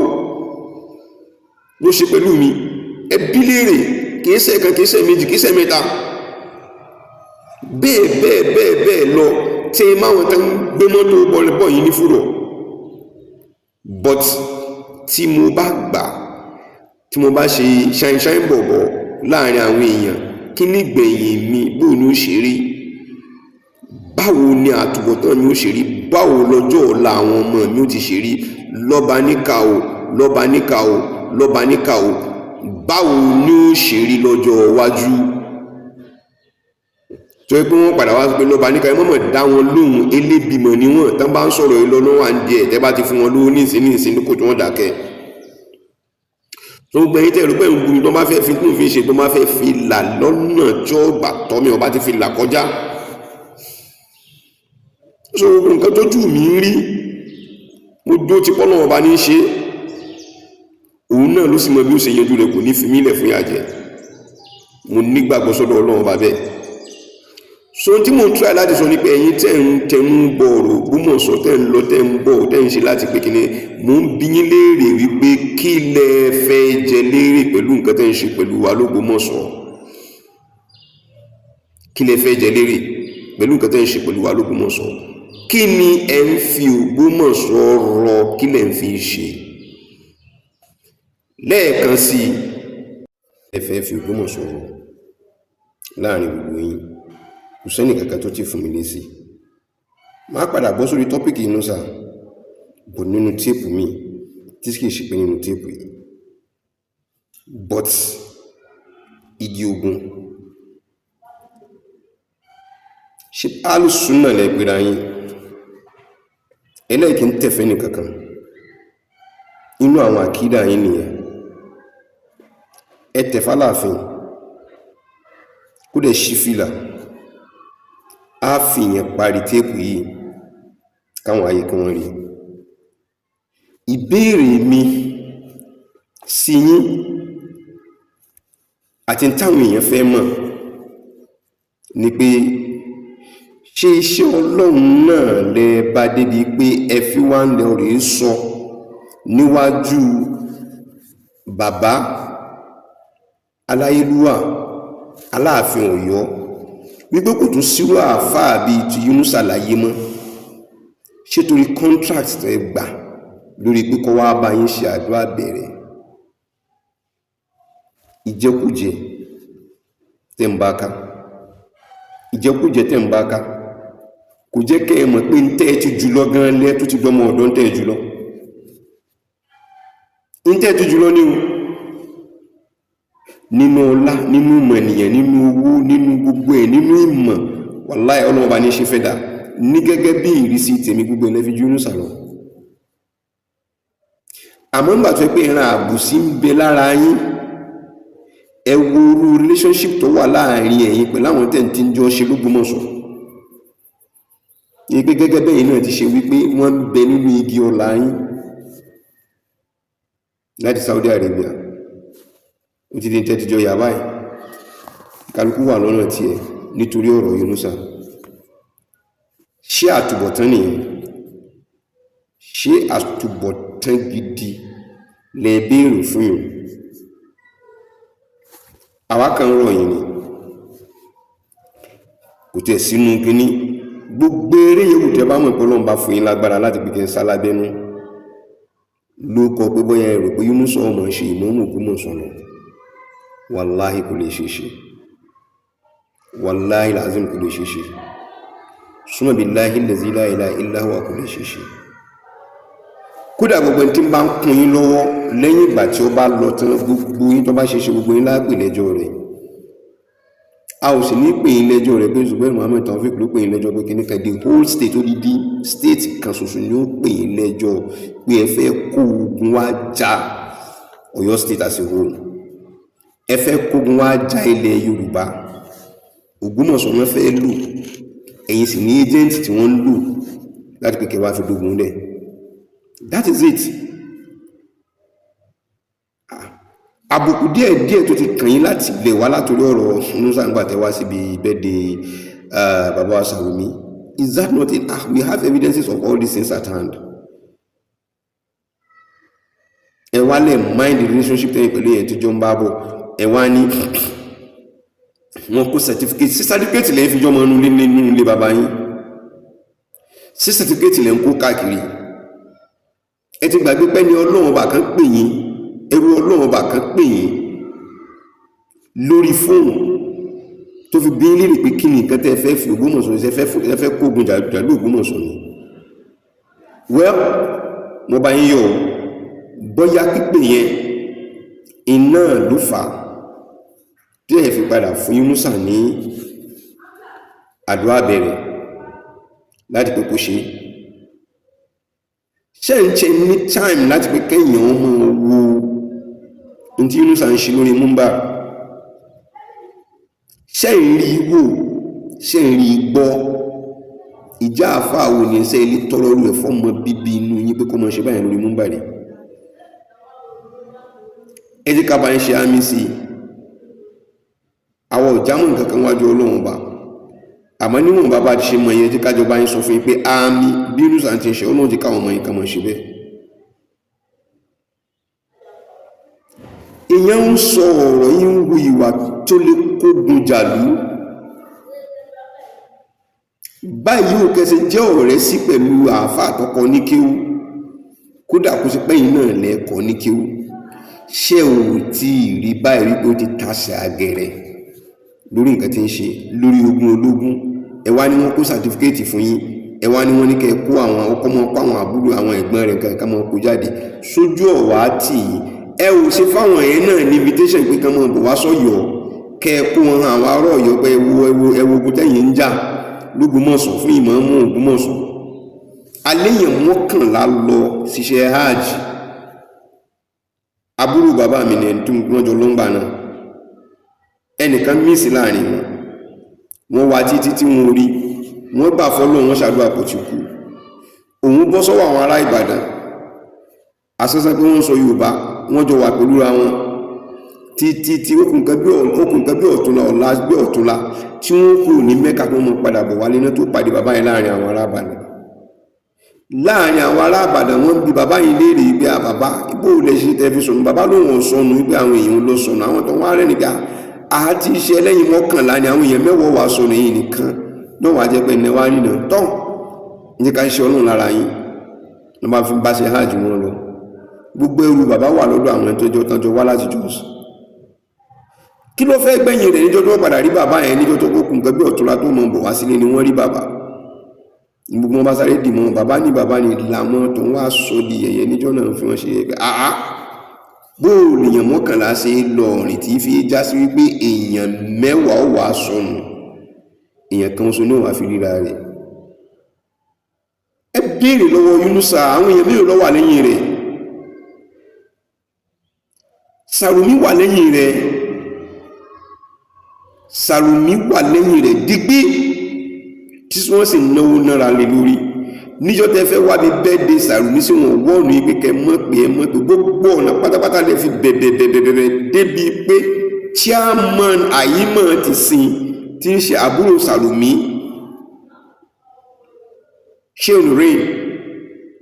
ló ṣe pẹ̀lú mi. Ẹ bí léèrè, kìí ṣe kan, kìí ṣe méjì, kìí ṣe mẹ́ta, bẹ́ẹ̀ bẹ́ẹ̀ bẹ́ẹ̀ bẹ́ẹ̀ lọ tí ẹ máwọn tán gbé mọ́tò bọ̀ yìí ní fúrọ̀. But tí mo bá gbà, tí mo bá ṣe ṣáínṣáín bọ̀bọ̀ láàrin àwọn èèyàn, kí ní gbẹ̀yìn mi? Bóò ni ó ṣe rí? Báwo ni àtúbọ̀tán mi ó ṣe rí? Báwo lọ́jọ́ ọ̀la àwọn ọmọ mi ó ti ṣe rí? Lọ́ba níkà o, lọ́ba níkà o, lọ́ba níkà o, báwo ni ó ṣe rí lọ́jọ́ iwájú? Tó yẹ pé wọ́n padà wá pé lọ́ba níkà, ẹ mọ̀mọ̀ dá wọn lóhùn, elébìmọ̀ ni wọ́n. Tán bá ń sọ̀rọ̀ yìí lọ́nà wà ń di ẹ̀, tẹ́ bá ti fún wọn lówó nísìn nísìn kò tí wọ́n dákẹ́. Tó gbẹ̀yìn tẹ́ ẹ̀rú pé ń gún mi, tó bá fẹ́ fi kún fi ṣe, tó bá fẹ́ fi là lọ́nà tí ó gbà tọ́ mi, ọba ti fi là kọjá. So nǹkan tó jù mí rí, mo dó ti pọ́nà ọba ní í ṣe, òun náà ló sì mọ bí ó ṣe yanjú rẹ̀, kò ní fi mí lẹ̀ fún yàjẹ́. Mo nígbàgbọ́ sọ́dọ̀ Ọlọ́run ọba bẹ́ẹ̀. So tí mo ń try láti sọ ni pé ẹ̀yin tẹ́ ń tẹnu bọ̀ ọ̀rọ̀ Ògbómọ̀ṣọ́, tẹ́ ń lọ, tẹ́ ń bọ̀, tẹ́ ń ṣe láti pé kíni, mò ń bi yín léèrè wípé kí lẹ fẹ́ jẹ léèrè pẹ̀lú nǹkan tẹ́ ń ṣe pẹ̀lú wa l'Ógbómọ̀ṣọ́? Kí lẹ fẹ́ jẹ léèrè pẹ̀lú nǹkan tẹ́ ń ṣe pẹ̀lú wa l'Ógbómọ̀ṣọ́? Kí ni ẹ ń fi Ògbómọ̀ṣọ́ rọ? Kí lẹ ń fi ṣe? Lẹ́ẹ̀kan sí i, ẹ fẹ́ fi Ògbómọ̀ṣọ́ rọ láàrin gbogbo yín, kò sẹ́nì kankan tó ti fún mi lésì. Máa padà bọ́ sórí topic inú sà bọ̀ nínú tape mi, tí kìí ṣe pé nínú tape yìí. But igi ogun ṣe alùsùnà lẹ pera yín, ẹlẹ́ẹ̀kí ń tẹ̀fẹ́ nìkankan inú àwọn àkídà yín nìyẹn. Ẹ tẹ̀fà láàfin kó dẹ̀ ṣí fìlà, á fi yẹn parí téèpù yìí káwọn ayé kí wọ́n rí. Ìbéèrè mi sí yín àti táwọn èèyàn fẹ́ mọ̀ ni pé ṣé iṣẹ́ Ọlọ́run náà lẹ bá débi pé ẹ fi wá ń lọ rèé sọ níwájú bàbá aláyélúwà Aláàfin Ọ̀yọ́ wípé kò tún sírò àáfàá bíi ti Yunusa láyé mọ́? Ṣé torí contract tẹ́ gbà lórí pé kó wá bá yín ṣe àdúrà bẹ̀rẹ̀ ìjẹkújẹ tẹ́ ń bá ká, ìjẹkújẹ tẹ́ ń bá ká kò jẹ́ kẹ́ ẹ mọ̀ pé ń tẹ́ ẹ ti jùlọ gan lẹ́ tó ti dọmọ ọ̀dọ́, ń tẹ́ ẹ jùlọ, ń tẹ́ ẹ ti jùlọ ní o, nínú ọlá, nínú ìmọ̀ ènìyàn, nínú owó, nínú gbogbo ẹ̀, nínú ìmọ̀. Wàláhì, Ọlọ́run bá ní ṣe fẹ́ dà ní gẹ́gẹ́ bí ìrísí tèmi, gbogbo ẹ̀ lẹ́fi Yunusa lọ. Àmọ́ nígbà tó yẹ pé ìran àbùsí ń bẹ lára yín, ẹ wo irú relationship tó wà láàrin ẹ̀yin pẹ̀lú àwọn tẹ̀ ń tí ń jọ ṣe l'Ógbómọ̀ṣọ́ ní pé gẹ́gẹ́ bẹ́yìn náà ti ṣe wípé wọ́n ń bẹ nínú igi ọlá yín láti Saudi Arabia. Ó ti di ní tẹ́tíjọ yà báyìí, kálukú wà lọ́nà tiẹ̀ nítorí ọ̀rọ̀ Yunusa. Ṣé àtúbọ̀tán nìyẹn? Ṣé àtúbọ̀tán gidi lẹ béèrè fún yìí? Àwa kan rọ̀ yín ni, kò tẹ̀ sínú kínní. Gbogbo eré yòówù tẹ́ bá mọ̀ pé Ọlọ́run bá fún yín lágbára láti pé kí n sá lábẹ́nú ló kọ pé bóyá ẹ rò pé Yunusa ọmọ ṣe ìmọ̀ọ́mù Ògbómọ̀ṣọ́ lọ, wàláhì kò lè ṣe é ṣe. Wàláhì làzim, kò lè ṣe ṣe. Súnmọ́ billahi allazi la ilaha illa huwa, kò lè ṣe ṣe. Kódà gbogbo ẹni tí ń bá ń kún yín lọ́wọ́ lẹ́yìn ìgbà tí ó bá lọ tán, gbogbo yín tó bá ṣe ṣe, gbogbo yín lápè lẹ́jọ́ rẹ̀. A ò sì ní pè yín lẹ́jọ́ rẹ̀ pé Zubair Muhammed Taofeek ló pè yín lẹ́jọ́ pé kíní kan. The whole state, odidi state kan ṣoṣo ni ó pè yín lẹ́jọ́ pé ẹ fẹ́ kó ogun wá ja Ọ̀yọ́ State as a whole, ẹ fẹ́ kógun wá ja ilẹ̀ Yorùbá. Ògbómọ̀ṣọ́ wọn fẹ́ lò, ẹ̀yin sì ní agent tí wọ́n ń lò láti pé kẹwàá fi dógun lẹ̀. That is it. Àbùkù díẹ̀ díẹ̀ tó ti kàn yín láti lè wá látòrí ọ̀rọ̀ Musa ńgbà tẹ́ wá síbi birthday bàbá wa Sàrùmí, is that not it? Ah, we have evidences of all these things at hand. Ẹ wá lẹ̀ mind the relationship tẹ́yìn pẹ̀lú èèyàn tó jọ ń bá bọ̀. Ẹ wá ní wọn kó certificate sí. Certificate lẹ́yìn fi jọmọ inú ilé, nínú ilé bàbá yín sí. Certificate lẹ́yìn kó káàkiri. Ẹ ti gbàgbé pé ní Ọlọ́run ọba kan pè yín, ẹrú Ọlọ́run ọba kan pè yín lórí fóònù tó fi bí léèrè pé kí ni nǹkan tẹ́ ẹ fẹ́ fi Ògbómọ̀ṣọ́ ṣe, ẹ fẹ́ kógun jàlú Ògbómọ̀ṣọ́ ni. Well, mo bá yín yọ̀ o. Bóyá pípè yẹn iná ló fà á tí ẹ fi padà fún Yunusa ní àdúrà bẹ̀rẹ̀ láti pé kó ṣe ṣe ń ṣe ní time láti pé kẹ́yìn ọmọ wo ní tí Yunusa ń ṣe lórí múmbà. Ṣe ń rí wò, ṣe ń rí gbọ́? Ìjà àfáà wo ni ṣe ilé tọrọ rẹ̀ fọ́mọ bíbí inú yín pé kó mọ ṣe báyìí lórí múmbà rẹ̀? Ẹ jẹ́ ká bá ń ṣe àmì sí i. Àwọn òjámọ̀ nǹkan kan wájú Ọlọ́run ọba, àmọ́ níwọ̀n bá bá ti ṣe mọ ìyẹn tí kájọ bá ń sọ fún yín pé àmì bí Yunusa ti ń ṣe, Ọlọ́run ti káwọn ọmọ yìí kan mọ̀ ṣe bẹ́ẹ̀. Èèyàn ń sọ ọ̀rọ̀ yìí, ń hu ìwà tó lè kógun jàlú báyìí. Ò kẹsẹ̀ jẹ́ ọ̀rẹ́ sí pẹ̀lú àáfàá àtọkọ ní kéwú, kódà kó sí pẹ́yìn náà lẹ́ẹ̀kọ́ ní kéwú. Ṣé ò tí ì rí báyìí rí pé ó ti tasẹ̀ àgẹ̀rẹ̀ lórí nǹkan tí ń ṣe lórí ogún ológun? Ẹ wá ní wọ́n kó sàtífíkẹ́ẹ̀tì fún yín, ẹ wá ní wọ́n ní kẹ́ ẹ kó àwọn ọkọ mọ́, kó àwọn àbúrò, àwọn ẹ̀gbọ́n rẹ̀ nǹkan kan mọ́ kó jáde sójú ọ̀wá tì í. Ẹ ò ṣe fáwọn ẹ̀yẹ náà ní invitation pé kán mọ́ bọ̀ wá sọ́yọ́, kẹ́ ẹ kó wọn hàn àwọn ará Ọ̀yọ́ pé ẹ wo, ẹ wo, ẹ wo ogun tẹ́yìn ń jà lÓgbómọ̀ṣọ́ fún ìmáàmù Ògbómọ̀ṣọ́. Aléyàn 11 lọ ṣiṣẹ́ hajj. Àbúrò bàbá mi ní ẹni tó wọ́n jọ lọ́ngbà náà, ẹnìkan mísì láàrin wọn. Wọ́n wá títí tí wọ́n rí wọ́n gbà fọ́lọ́, wọn ṣàdúrà kò ti kú. Òun bọ́ sọ́wọ́ àwọn ará Ìbàdàn asẹ́sẹ́ pé wọ́n sọ Yorùbá, wọ́n jọ wà pẹ̀lú ra wọn títí tí ó kù nǹkan bí ọ̀túnla, ọ̀la bí ọ̀túnla tí wọ́n kúrò ní Mẹ́kà tó mọ̀ padà bọ̀ wálé náà tó pàdé bàbá yẹn láàrin àwọn ará Ìbàdàn. Láàrin àwọn ará Ìbàdàn, wọ́n bi bàbá yìí léèrè pé, à bàbá, ibò lè ṣe tẹ́ fi sọnù? Bàbá lóun ò sọnù, wípé àwọn èèyàn ló sọnù. Àwọn tó wá rẹ̀ nìkan àti iṣẹ́ lẹ́yìn 11 ni àwọn èèyàn 10 wà sọnù, yìí nìkan náà wàá jẹ́ pé ẹ̀ wá rìnà tán ní ká ṣe Ọlọ́run lára yín ló máa fi bá ṣe hajj wọn lọ. Gbogbo ẹrù bàbá wà lọ́dọ̀ àwọn tó jọ tán jọ wá láti Jos. Kí ló fẹ́ gbẹ̀yìn rẹ̀ níjọ́ tó padà rí bàbá yẹn, níjọ́ tó kókùn nǹkan bí ọ̀túnla tó mọ̀ bọ̀ wá sílé ni wọ́n rí bàbá. Gbogbo wọn bá sáré dì mọ́ bàbá ní bàbá ní làwọn tó ń wá sọ di yẹ̀yẹ́ níjọ́ náà fi wọ́n ṣe yẹ̀yẹ́. Àá, bóò lèèyàn 11 ṣe lọ rìn tí fi já sí wípé èèyàn 10 ó wàá sọnù, èèyàn kan ṣoṣo ní wàá fi ríra rẹ̀? Ẹ béèrè lọ́wọ́ Yunusa, àwọn èèyàn mélòó ló wà lẹ́yìn rẹ̀? Sàrùmí wà lẹ́yìn rẹ̀, Sàrùmí wà lẹ́yìn rẹ̀ digbí tí wọ́n sì náwó nára lé lórí. Níjọ́ tẹ́ fẹ́ wá bí bẹ́ẹ̀dẹ̀ Sàrùmí sí wọn wọ́ọ̀nù yìí pé kẹ́ mọ̀ pé ẹ mọ̀ pé gbogbo ọ̀nà pátápátá lè fi bẹ̀bẹ̀bẹ̀bẹ̀bẹ̀ débi pé chairman àyímọ̀ ti sin tí ń ṣe àbúrò Sàrùmí, Shehu Rain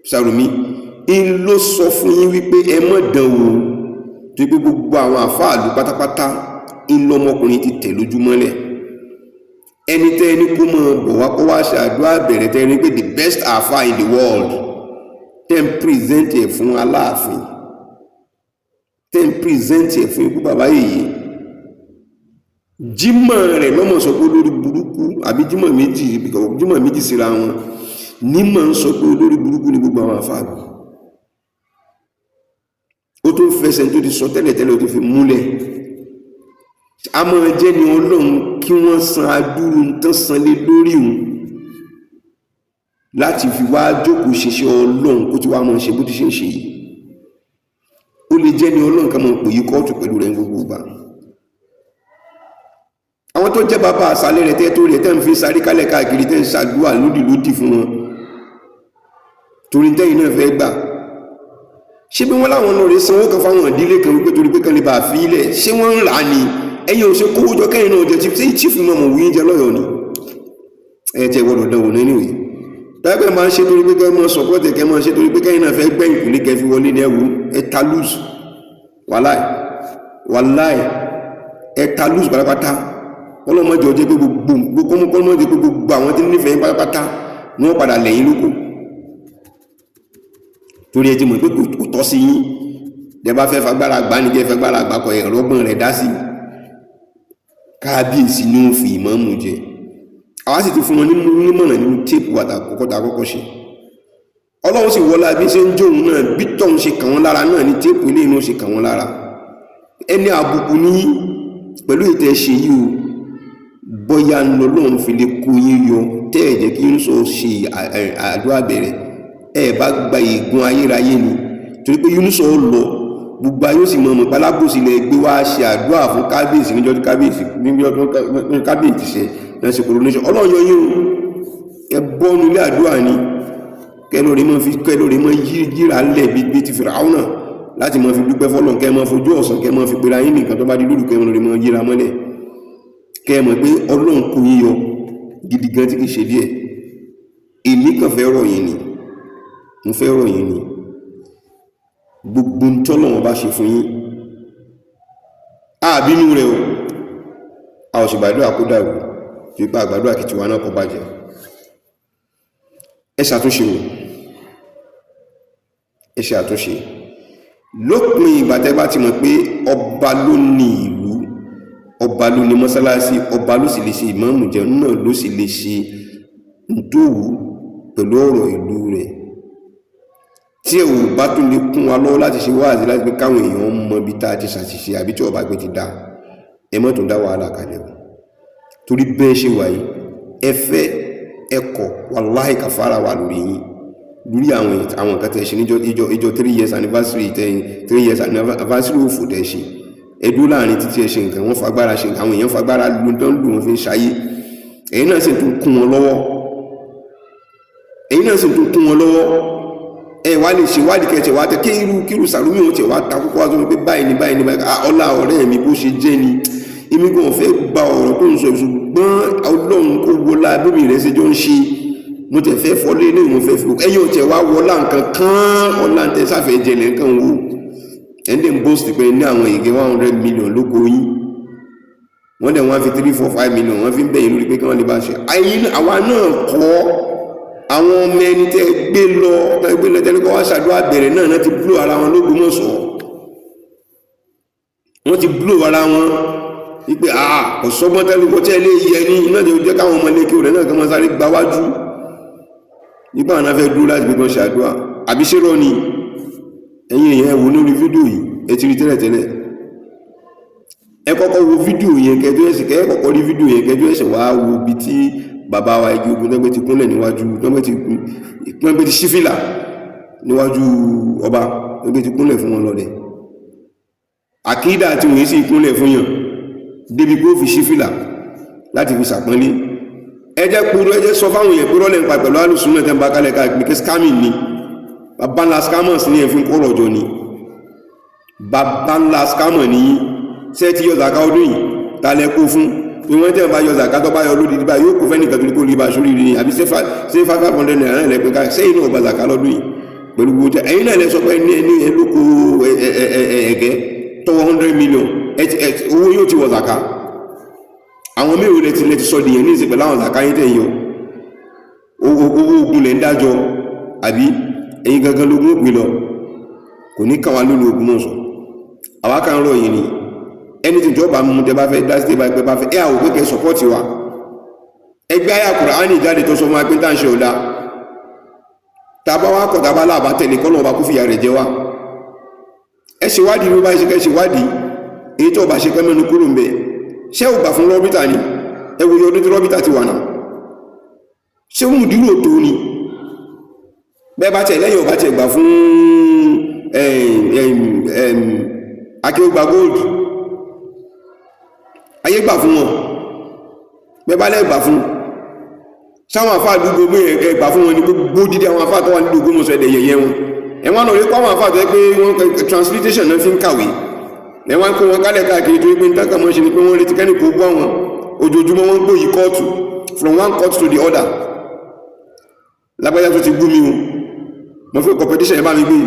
Sàrùmí ń ló sọ fún yín wípé ẹ mọ̀ dán wò, tó pé gbogbo àwọn àfáàlú pátápátá ń lọmọkùnrin ti tẹ̀ lójúmọ́lẹ̀. Ẹni tẹ́ ẹni kó mọ̀ bọ̀ wá kó wá ṣe àdúrà bẹ̀rẹ̀, tẹ́ ẹni pé the best àfáà in the world, tẹ́ ń present ẹ̀ fún Aláàfin, tẹ́ ń present ẹ̀ fún ikú bàbá yìí. Jímọ̀ rẹ̀ lọ́mọ̀ sọ pé olórí burúkú, àbí jímọ̀ méjì, jímọ̀ méjì síra wọn nímọ̀ ń sọ pé olórí burúkú ni gbogbo àwọn àfáàbù. Ó tó fẹsẹ̀ tó ti sọ tẹ́lẹ̀tẹ́lẹ̀, ó tó fi múlẹ̀. A máa jẹ́ ni Ọlọ́run kí wọ́n san adúrú tán san lé lórí òun láti fi wá jókòó ṣiṣẹ́ Ọlọ́run, kó tí wá máa ṣe bó ti ṣe ń ṣe yìí. Ó lè jẹ́ ni Ọlọ́run ká máa pè yí kóòtù pẹ̀lú rẹ̀ gbogbo ìgbà. Àwọn tó jẹ́ bàbá àṣálẹ́ rẹ̀ tẹ́ tó rẹ̀ tẹ́ ń fi sáré kálẹ̀ káàkiri, tẹ́ ń ṣàdúrà lódì lódì fún wọn torí tẹ́yìn náà fẹ́ gbà. Ṣé bí wọ́n láwọn náà rẹ̀ sanwó kan fáwọn ìdílé kan wípé torí pé kan lè bá fi ilẹ̀, ṣé wọ́n ń rà ní? Ẹ̀yin ò ṣe kówó jọ kẹ́yìn náà jẹ chief. Ṣé chief mọ̀ mọ̀ wíyín jẹ lọ́yọ̀ọ́ ni? Ẹ̀ tẹ́ gbọ́dọ̀ dánwò nínú yìí. Tẹ́gbẹ́ máa ń ṣe torí pé kẹ́ mọ́ sọ̀pọ̀tì, kẹ́ mọ́ ṣe torí pé kẹ́yìn náà fẹ́ gbẹ̀yìn kùlé kẹ́ fi wọlé ní ẹ̀wù. Ẹ̀ ta lose, wàláì wàláì, ẹ̀ ta lose pátápátá. Ọlọ́mọdé ọjọ́ pé gbogbo kọ́mọdé pé gbogbo àwọn tí nífẹ̀ẹ́ pátápátá ni wọ́n padà lẹ́yìn lóko, torí ẹ ti mọ̀ pé kò tọ́ sí yín. Tẹ́ bá fẹ́ fagbára gbá ní jẹ́ fagbára gbá kọ ẹ̀rọ ọgbọ́n rẹ̀ dá sí. Kábíyèsí ní ó fi ìmáàmù jẹ. Àwa sì ti fún wọn nímọ̀ràn nínú téèpù àtàkọ́kọ́ àkọ́kọ́ ṣe. Ọlọ́run sì wọlá bí ṣe ń jóun náà, bí tọ́hún ṣe kàn wọ́n lára náà ní téèpù ilé inú ṣe kàn wọ́n lára. Ẹni àbùkù ní pẹ̀lú ìtẹ́ ṣe yìí o, bóyá lọ́lọ́run fi lè kó yín yọ tẹ́ ẹ̀ jẹ́ kí ń sọ ṣe àdúrà bẹ̀rẹ̀. Ẹ bá gba ègún ayérayé ni, torí pé Yúnúsọ lọ, gbogbo ayé ó sì mọ̀ mọ̀ pálábòsí lẹ gbé wá ṣe àdúrà fún kábíyèsí níjọ́ tí kábíyèsí, níjọ́ tí kábíyèsí ṣe náà ṣe coronation. Ọlọ́run yọ yín o, ẹ bọ́nu ilé àdúrà ni kẹlórí mọ́ fi kẹlórí mọ́ yíra lẹ̀ bí ti Fìràwọ́nà láti mọ́ fi dúpẹ́ fọ́lọ́run, kẹ́ mọ́ fojú ọ̀sán, kẹ́ mọ́ fi pera yín nìkan. Tó bá di lóru, kẹ́ mọ́ lórí mọ́ yíra mọ́lẹ̀, kẹ́ mọ̀ pé Ọlọ́run kò yín yọ gidi gan tí kì í ṣe díẹ̀. Èmi kàn fẹ́ rọ̀ yín ni, mo fẹ́ rọ̀ yín ni. Gbogbo ntọ́lọ́wọ́n bá ṣe fún yín, àbínú rẹ̀ o, a ò sì gbàdúrà kó dàrú, fi pa àgbàdúrà kí tiwa náà kó bàjẹ́. Ẹ ṣàtúnṣe o, ẹ ṣe àtúnṣe. Lópin ìgbà tẹ́ bá ti mọ̀ pé ọba ló ní ìlú, ọba ló ní mọ́sálásí, ọba ló sì lè ṣe ìmáàmù jẹun náà, ló sì lè ṣe ntòwú pẹ̀lú ọ̀rọ̀ ìlú rẹ̀, tí ẹ ò bá tún lè kún wa lọ́wọ́ láti ṣe wáàzí láti pé káwọn èèyàn mọ ibi tá a ti ṣàṣìṣe, àbí tí ọba gbé ti dá, ẹ mọ́ tó dá wàhálà kalẹ̀ o. Torí bẹ́ẹ̀ ṣe wà yìí, ẹ fẹ́ ẹ kọ̀, wàláhì kàfàrà wà lórí yín lórí àwọn nǹkan tẹ́ ṣe níjọ́ ìjọ 3 years anniversary tẹ́, 3 years anniversary òfò tẹ́ ṣe. Ẹ dúró láàrin títí ẹ ṣe nǹkan, wọ́n fagbára ṣe nǹkan, àwọn èèyàn fagbára lu tó ń lù, wọ́n fi ń ṣayé. Ẹ̀yin náà sì tún kún wọn lọ́wọ́, ẹ̀yin náà sì tún kún wọn lọ́wọ́. Ẹ wá lè ṣèwádìí kẹsẹ̀ wá tẹ kéirú kírú Sàlùmí òun tẹ̀ wá ta kókó wá sọ pé báyìí ni, báyìí ni, báyìí. Ọlá ọ̀rẹ́ mi bó ṣe jẹ́ ni, èmi gan fẹ́ gba ọ̀rọ̀ tó ń sọ, ṣùgbọ́n Ọlọ́run kó wọlá bíbí rẹ̀ ṣe jọ ń ṣe, mo tẹ̀ fẹ́ fọlé ní ìwọ̀n fẹ́ fi ẹ̀yin ò tẹ̀ wá wọlá nǹkan kan, ọlá tẹ sáfẹ́ jẹlẹ̀ nǹkan wò. Ẹ̀ ń dẹ̀ ń bóòsì pé ní àwọn ìgé 100 million lóko yín, wọ́n dẹ̀ wọ́n fi 3, 4, 5 million wọ́n fi ń bẹ̀yìn lórí pé kí wọ́n lè bá ṣe. Ayé àwa náà kọ́, àwọn ọmọ ẹni tẹ́ gbé lọ, tẹ́ gbé lọ tẹ́lẹ̀ kọ́ wá ṣàdúrà bẹ̀rẹ̀ náà ti blow ara wọn l'Ógbómọ̀ṣọ́. Wọ́n ti blow ara wọn wípé ah, kò sọ́gbọ́n tẹ́lẹ̀ kó tẹ́ lé yẹ ní iná jẹ́ káwọn ọmọ ilé kí rẹ̀ náà kí wọ́n sáré gba wájú nípa àwọn afẹ́ dúró láti gbé ṣàdúrà. Àbí ṣé rọ́ ni? Ẹ̀yin èèyàn, ẹ wò lórí fídíò yìí, ẹ ti rí tẹ́lẹ̀tẹ́lẹ̀. Ẹ kọ́kọ́ wo fídíò yẹn kẹjọ ẹsẹ̀, kẹ́ kọ́kọ́ rí fídíò yẹn kẹjọ ẹsẹ̀ wá wo ibi tí bàbá wa igi ogun tẹ́gbẹ́ ti kúnlẹ̀ níwájú, tẹ́gbẹ́ ti sífìlà níwájú ọba, tẹ́gbẹ́ ti kúnlẹ̀ fún wọn lọ́dẹ̀. Àkídà tí wọ́n sì kúnlẹ̀ fún yàn débi pé ó fi sífìlà láti fi sàpọ́nlé. Ẹ jẹ́ kúrú, ẹ jẹ́ sọ fáwọn èèyàn pé rọ́lẹ̀ ń pa pẹ̀lú alùsùn náà tẹ́ ń bá kálẹ̀ káàkiri kí scamming ni. Bàbá ńlá scammers ní ẹ̀fín kọ́rọ̀ ọjọ́ ni, bàbá ńlá scammer ní. Ṣé ti yọ zaka ọdún yìí? Ta lẹ kó fún? Bí wọ́n tẹ́ bá yọ zaka, tó bá yọ lódìdí báyìí, yóò kó fẹ́ nìkan torí kó rí bá sórí rí ni? Àbí ṣé 500 naira náà lẹ́pẹ́ ká sẹ́yìn náà gba zaka lọ́dún yìí pẹ̀lú gbogbo jẹ́? Ẹ̀yin náà lẹ sọ pé ní ẹni ẹlòkó ẹ̀gẹ́ tọwọ́ 100 million, owó yóò ti wọ zaka. Àwọn mẹ́rin lẹ ti sọ dìyẹn ní ìsìn pẹ̀lú àwọn zaka yín tẹ̀ yọ. Owó ogun lẹ̀ ń dájọ́, àbí ẹ̀yin gangan lógún òpin lọ, kò ní káwa lólu ogun mọ̀ sọ. Àwa kan rọ̀ yìí ni. Ẹni tí ìjọba mú tẹ bá fẹ́ dá sí, tẹ bá fẹ́ ẹ àwọn òpé kẹ support wa. Ẹgbẹ́ àyà Kùránì jáde tó sọ fún wa pé tá à ń ṣe ọ̀dà, tàbá wa kọ̀, tàbá láàbá tẹ̀lé, kọ́nà ọba kó fìyà rẹ̀ jẹ wá. Ẹ ṣe wádìí bí ó bá ṣe kẹ́ ṣe wádìí, èyí tó bá ṣe kẹ́ mẹ́nu kúrò ń bẹ̀. Ṣé ò gbà fún rọ́bìtà ni? Ẹ wo iye ọdún tí rọ́bìtà ti wà náà. Ṣé ó mú dúró tó ni? Bẹ́ẹ̀ bá tẹ̀ lẹ́yìn ọba tẹ̀ gbà fún Akéwùgbà Gold, ayé gbà fún wọn. Bẹ́ẹ̀ bá lẹ́ gbà fún sáwọn àfáà gbogbo ẹ gbà fún wọn ní gbogbo dídí àwọn àfáà tó wà nílùú Ògbómọ̀ṣọ́, ẹ̀dẹ̀ yẹ̀yẹ́ wọn. Ẹ̀wọ̀n náà rí kó àwọn àfáà tó yẹ pé wọ́n transliteration náà fi ń kàwé, ẹ̀wọ̀n kó wọn kálẹ̀ káàkiri, torí pé níta kàmọ́ ṣe ni pé wọ́n retí kẹ́nì kó gbọ́ àwọn. Ojoojúmọ́ wọ́n gbòyì kóòtù, from one court to the other. Lágbájá tó ti gbú mi o, mo fẹ́ competition, ẹ bá mi gbé,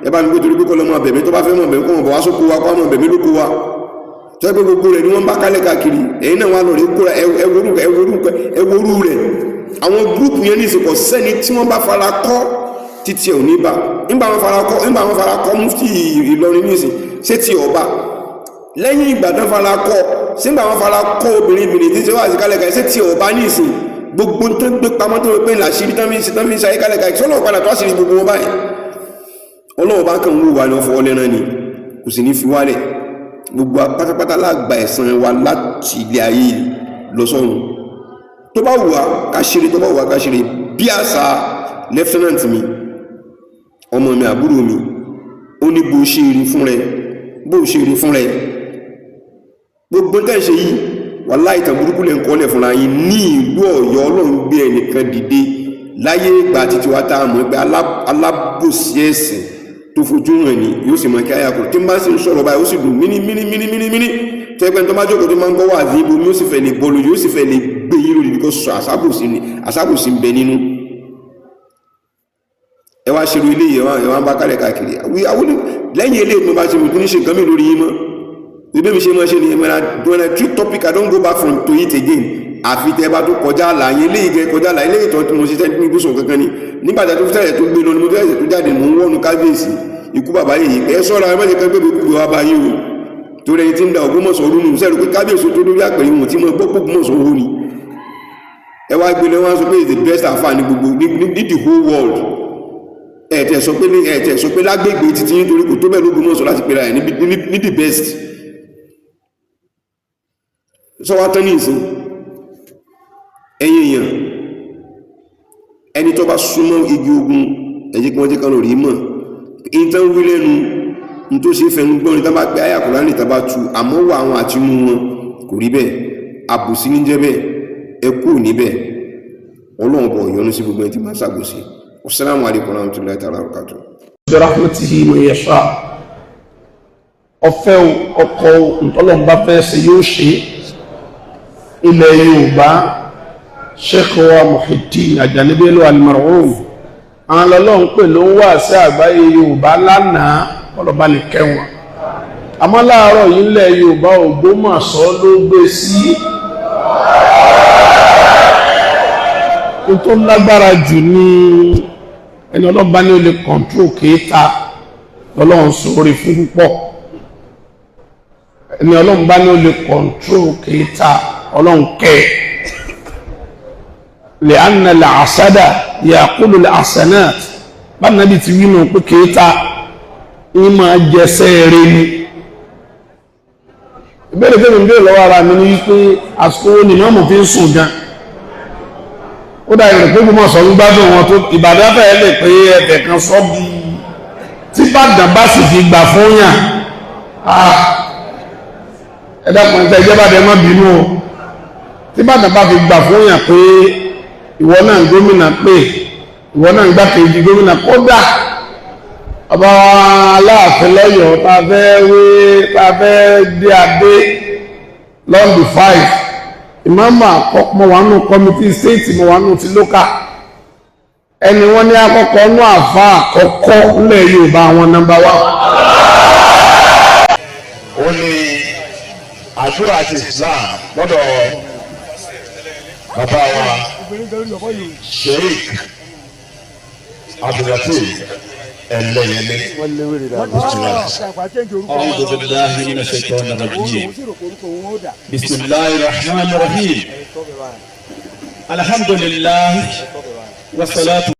ẹ bá mi gbé, torí pé kọ́ lọ́mọ abẹ̀mí tó bá fẹ́ mọ̀ bẹ̀mí kọ́ mọ̀ bọ̀ wá sóko wa, kọ́ mọ̀ bẹ̀mí lóko wa, tó yẹ pé gbogbo rẹ̀ ni wọ́n bá kálẹ̀ káàkiri. Ẹ̀yin náà wà lọ rí kóra ẹwúrú ẹwúrú ẹwúrú rẹ̀. Àwọn group yẹn ní ìsìnkọ̀ sẹ́ni tí wọ́n bá fara kọ́ títí ẹ̀ ò ní bá. Nígbà wọn fara kọ́ mufti Ìlọrin ní ìsìn, ṣé tí ọba lẹ́yìn ìgbà tán fara kọ́ sígbà wọn fara kọ́ obìnrin bìnrin tí ṣe wá sí kálẹ̀ káàkiri, ṣé tí ọba ní ìsìn, gbogbo tó gbé pamọ́ tó pé làṣírí tán fi ń ṣayé kálẹ̀ káàkiri, sọ́nà padà tó àṣírí gbogbo wọn báyìí? Ọlọ́wọ́ bá kàn ń wò wá ní ọfọ ọlẹ́ran ni, kò sì ní fi wálẹ̀. Gbogbo pátápátá lágbà ẹ̀san wa láti ilé ayé lọ sọ́run. Tó bá wù wá ká ṣeré, tó bá wù wá ká ṣeré. Bí àṣà lieutenant mi, ọmọ mi, àbúrò mi, ó ní bó ṣe rí fún rẹ, bó ṣe rí fún rẹ. Gbogbo tẹ́ ń ṣe yìí, wàláhì, ìtàn burúkú lè ń kọ́lẹ̀ fúnra yín ní ìlú Ọ̀yọ́. Ọlọ́run gbé ẹnìkan dìde láyé ìgbà títí wa tá a mọ̀ pé alábòsí ẹ̀sìn tó fojú hàn ní, yóò sì mọ̀ kí àyà kúrò tí n bá sì ń sọ̀rọ̀ báyìí, ó sì dùn míní míní míní míní míní. Tó ẹgbẹ́ tó bá jókòó tó máa ń gbọ́ wà ní ibo, yóò sì fẹ́ lè bọ́ọ̀lù, yóò sì fẹ́ lè gbé yín lórí, because àsábòsí ni, àsábòsí ń bẹ nínú. Ẹ wá ṣerú ilé yìí, ẹ wá ń bá kálẹ̀ káàkiri. Àwọn lẹ́yìn eléyìí mo bá ṣe, mo tún ní ṣe nǹkan mi lórí yín mọ́. Ìbí mi ṣe máa ṣe ni, when I treat topic, I don't go back from to it again, àfi tẹ bá tó kọjá àlà yẹn. Eléyìí gẹ kọjá àlà eléyìí tó mo ṣe tẹ́ ní ibùsùn kankan ni. Nígbà tí a tó fẹ́ tó gbé lọ ni mo tó ẹ̀sẹ̀ tó jáde, mò ń wọ́nu kábíyèsí ikú bàbá yìí. Ẹ sọ́ra, ẹ má ṣe kán gbé gbogbo wa bá yín o, torí ẹni tí ń da Ògbómọ̀ṣọ́ rú nù sẹ́rù pé kábíyèsí tó lórí àpẹẹrẹ wọn tí mo gbọ́ pé Ògbómọ̀ṣọ́ rú ni. Ẹ wá gbé lọ, wọn sọ pé is the best àfáà ní gbogbo ní the whole world. Ẹ tẹ̀ sọ pé lágbègbè títí, nítorí kò tó bẹ́ẹ̀ lÓgbómọ̀ṣọ́ láti pera ẹ̀ ní the best. Sọ wá tán ní ìsìn. Ẹ̀yin èèyàn, ẹni tó bá súnmọ́ igi ogun, ẹ̀jẹ̀ kí wọ́n jẹ́ kan lórí mọ̀ ìtàn wí lẹ́nu ní tó ṣe fẹnu gbọ́n ní tá bá pé àyà Kùránì, tá bá tu àmọ́ wà àwọn àtinú wọn kò rí bẹ́ẹ̀. Àbòsí ní jẹ́ bẹ́ẹ̀. Ẹ kú níbẹ̀. Ọlọ́run bọ̀ yọ́nú sí gbogbo ẹni tí máa ń ṣàbòsí. Wassalamu alaikum warahmatullahi ta'ala wabarakatuh. برحمته من يشاء. Ọ̀fẹ́ ọkọ̀ ntọ́lọ́mbà fẹ́ ṣe yóò ṣe. Ilẹ̀ Yorùbá, Sheikh wa Muhyiddin Ajani Bello al-Marhum, àwọn lọ́lọ́run pè ló ń wà sí àgbáyé Yorùbá lánàá, ọlọ́ba ní kẹwọn. Àmọ́ láàárọ̀ yìí, ilẹ̀ Yorùbá, Ògbómọ̀ṣọ́ ló gbé sí. Ohun tó lágbára jù ní ẹni ọlọ́ba ní ó lè control kéèta lọ́lọ́run sórí fún púpọ̀. Ẹni ọlọ́run bá ní ó lè control kéèta, ọlọ́run kẹ́ lè anna lè àsádà yàkúlù lè àsánàt bá nàbí ti wí nù pé kéèta ń máa jẹsẹ́ rẹ ni. Ìbéèrè tẹ́mi ń béèrè lọ́wọ́ ara mi ní wípé, àsìkò wo ni mọ́mù fi ń sùn gan? Ó dà ìrìn pé Ògbómọ̀ṣọ́ ń gbádùn wọn tó Ìbàdàn fẹ́ẹ́ lè pé ẹ̀fẹ̀ kan sọ́ bí tí Ìbàdàn bá sì fi gbà fún yàn. Ẹ dákun, ẹ jẹ́ bàdàn, má bínú o. Tí Ìbàdàn bá fi gbà fún yàn pé ìwọ náà gómìnà, pé ìwọ náà gbákejì gómìnà, kódà ọba Aláàfin lọ́yọ̀ọ́ tá a fẹ́ wé, tá a fẹ́ dé adé lọ́ndì 5, ìmáàmù àkọ́kọ́, mo wà nù committee state, mo wà nù ti local, ẹni wọ́n ní àkọ́kọ́ nù àfa àkọ́kọ́ ńlẹ̀ Yorùbá, àwọn number one. Ó ní àdúrà àti Islam lọ́dọ̀ bàbá wa Sheikh Abdulateef. Ẹlẹ́yẹlé. أعوذ بالله من الشيطان الرجيم. بسم الله الرحمن الرحيم. الحمد لله والصلاة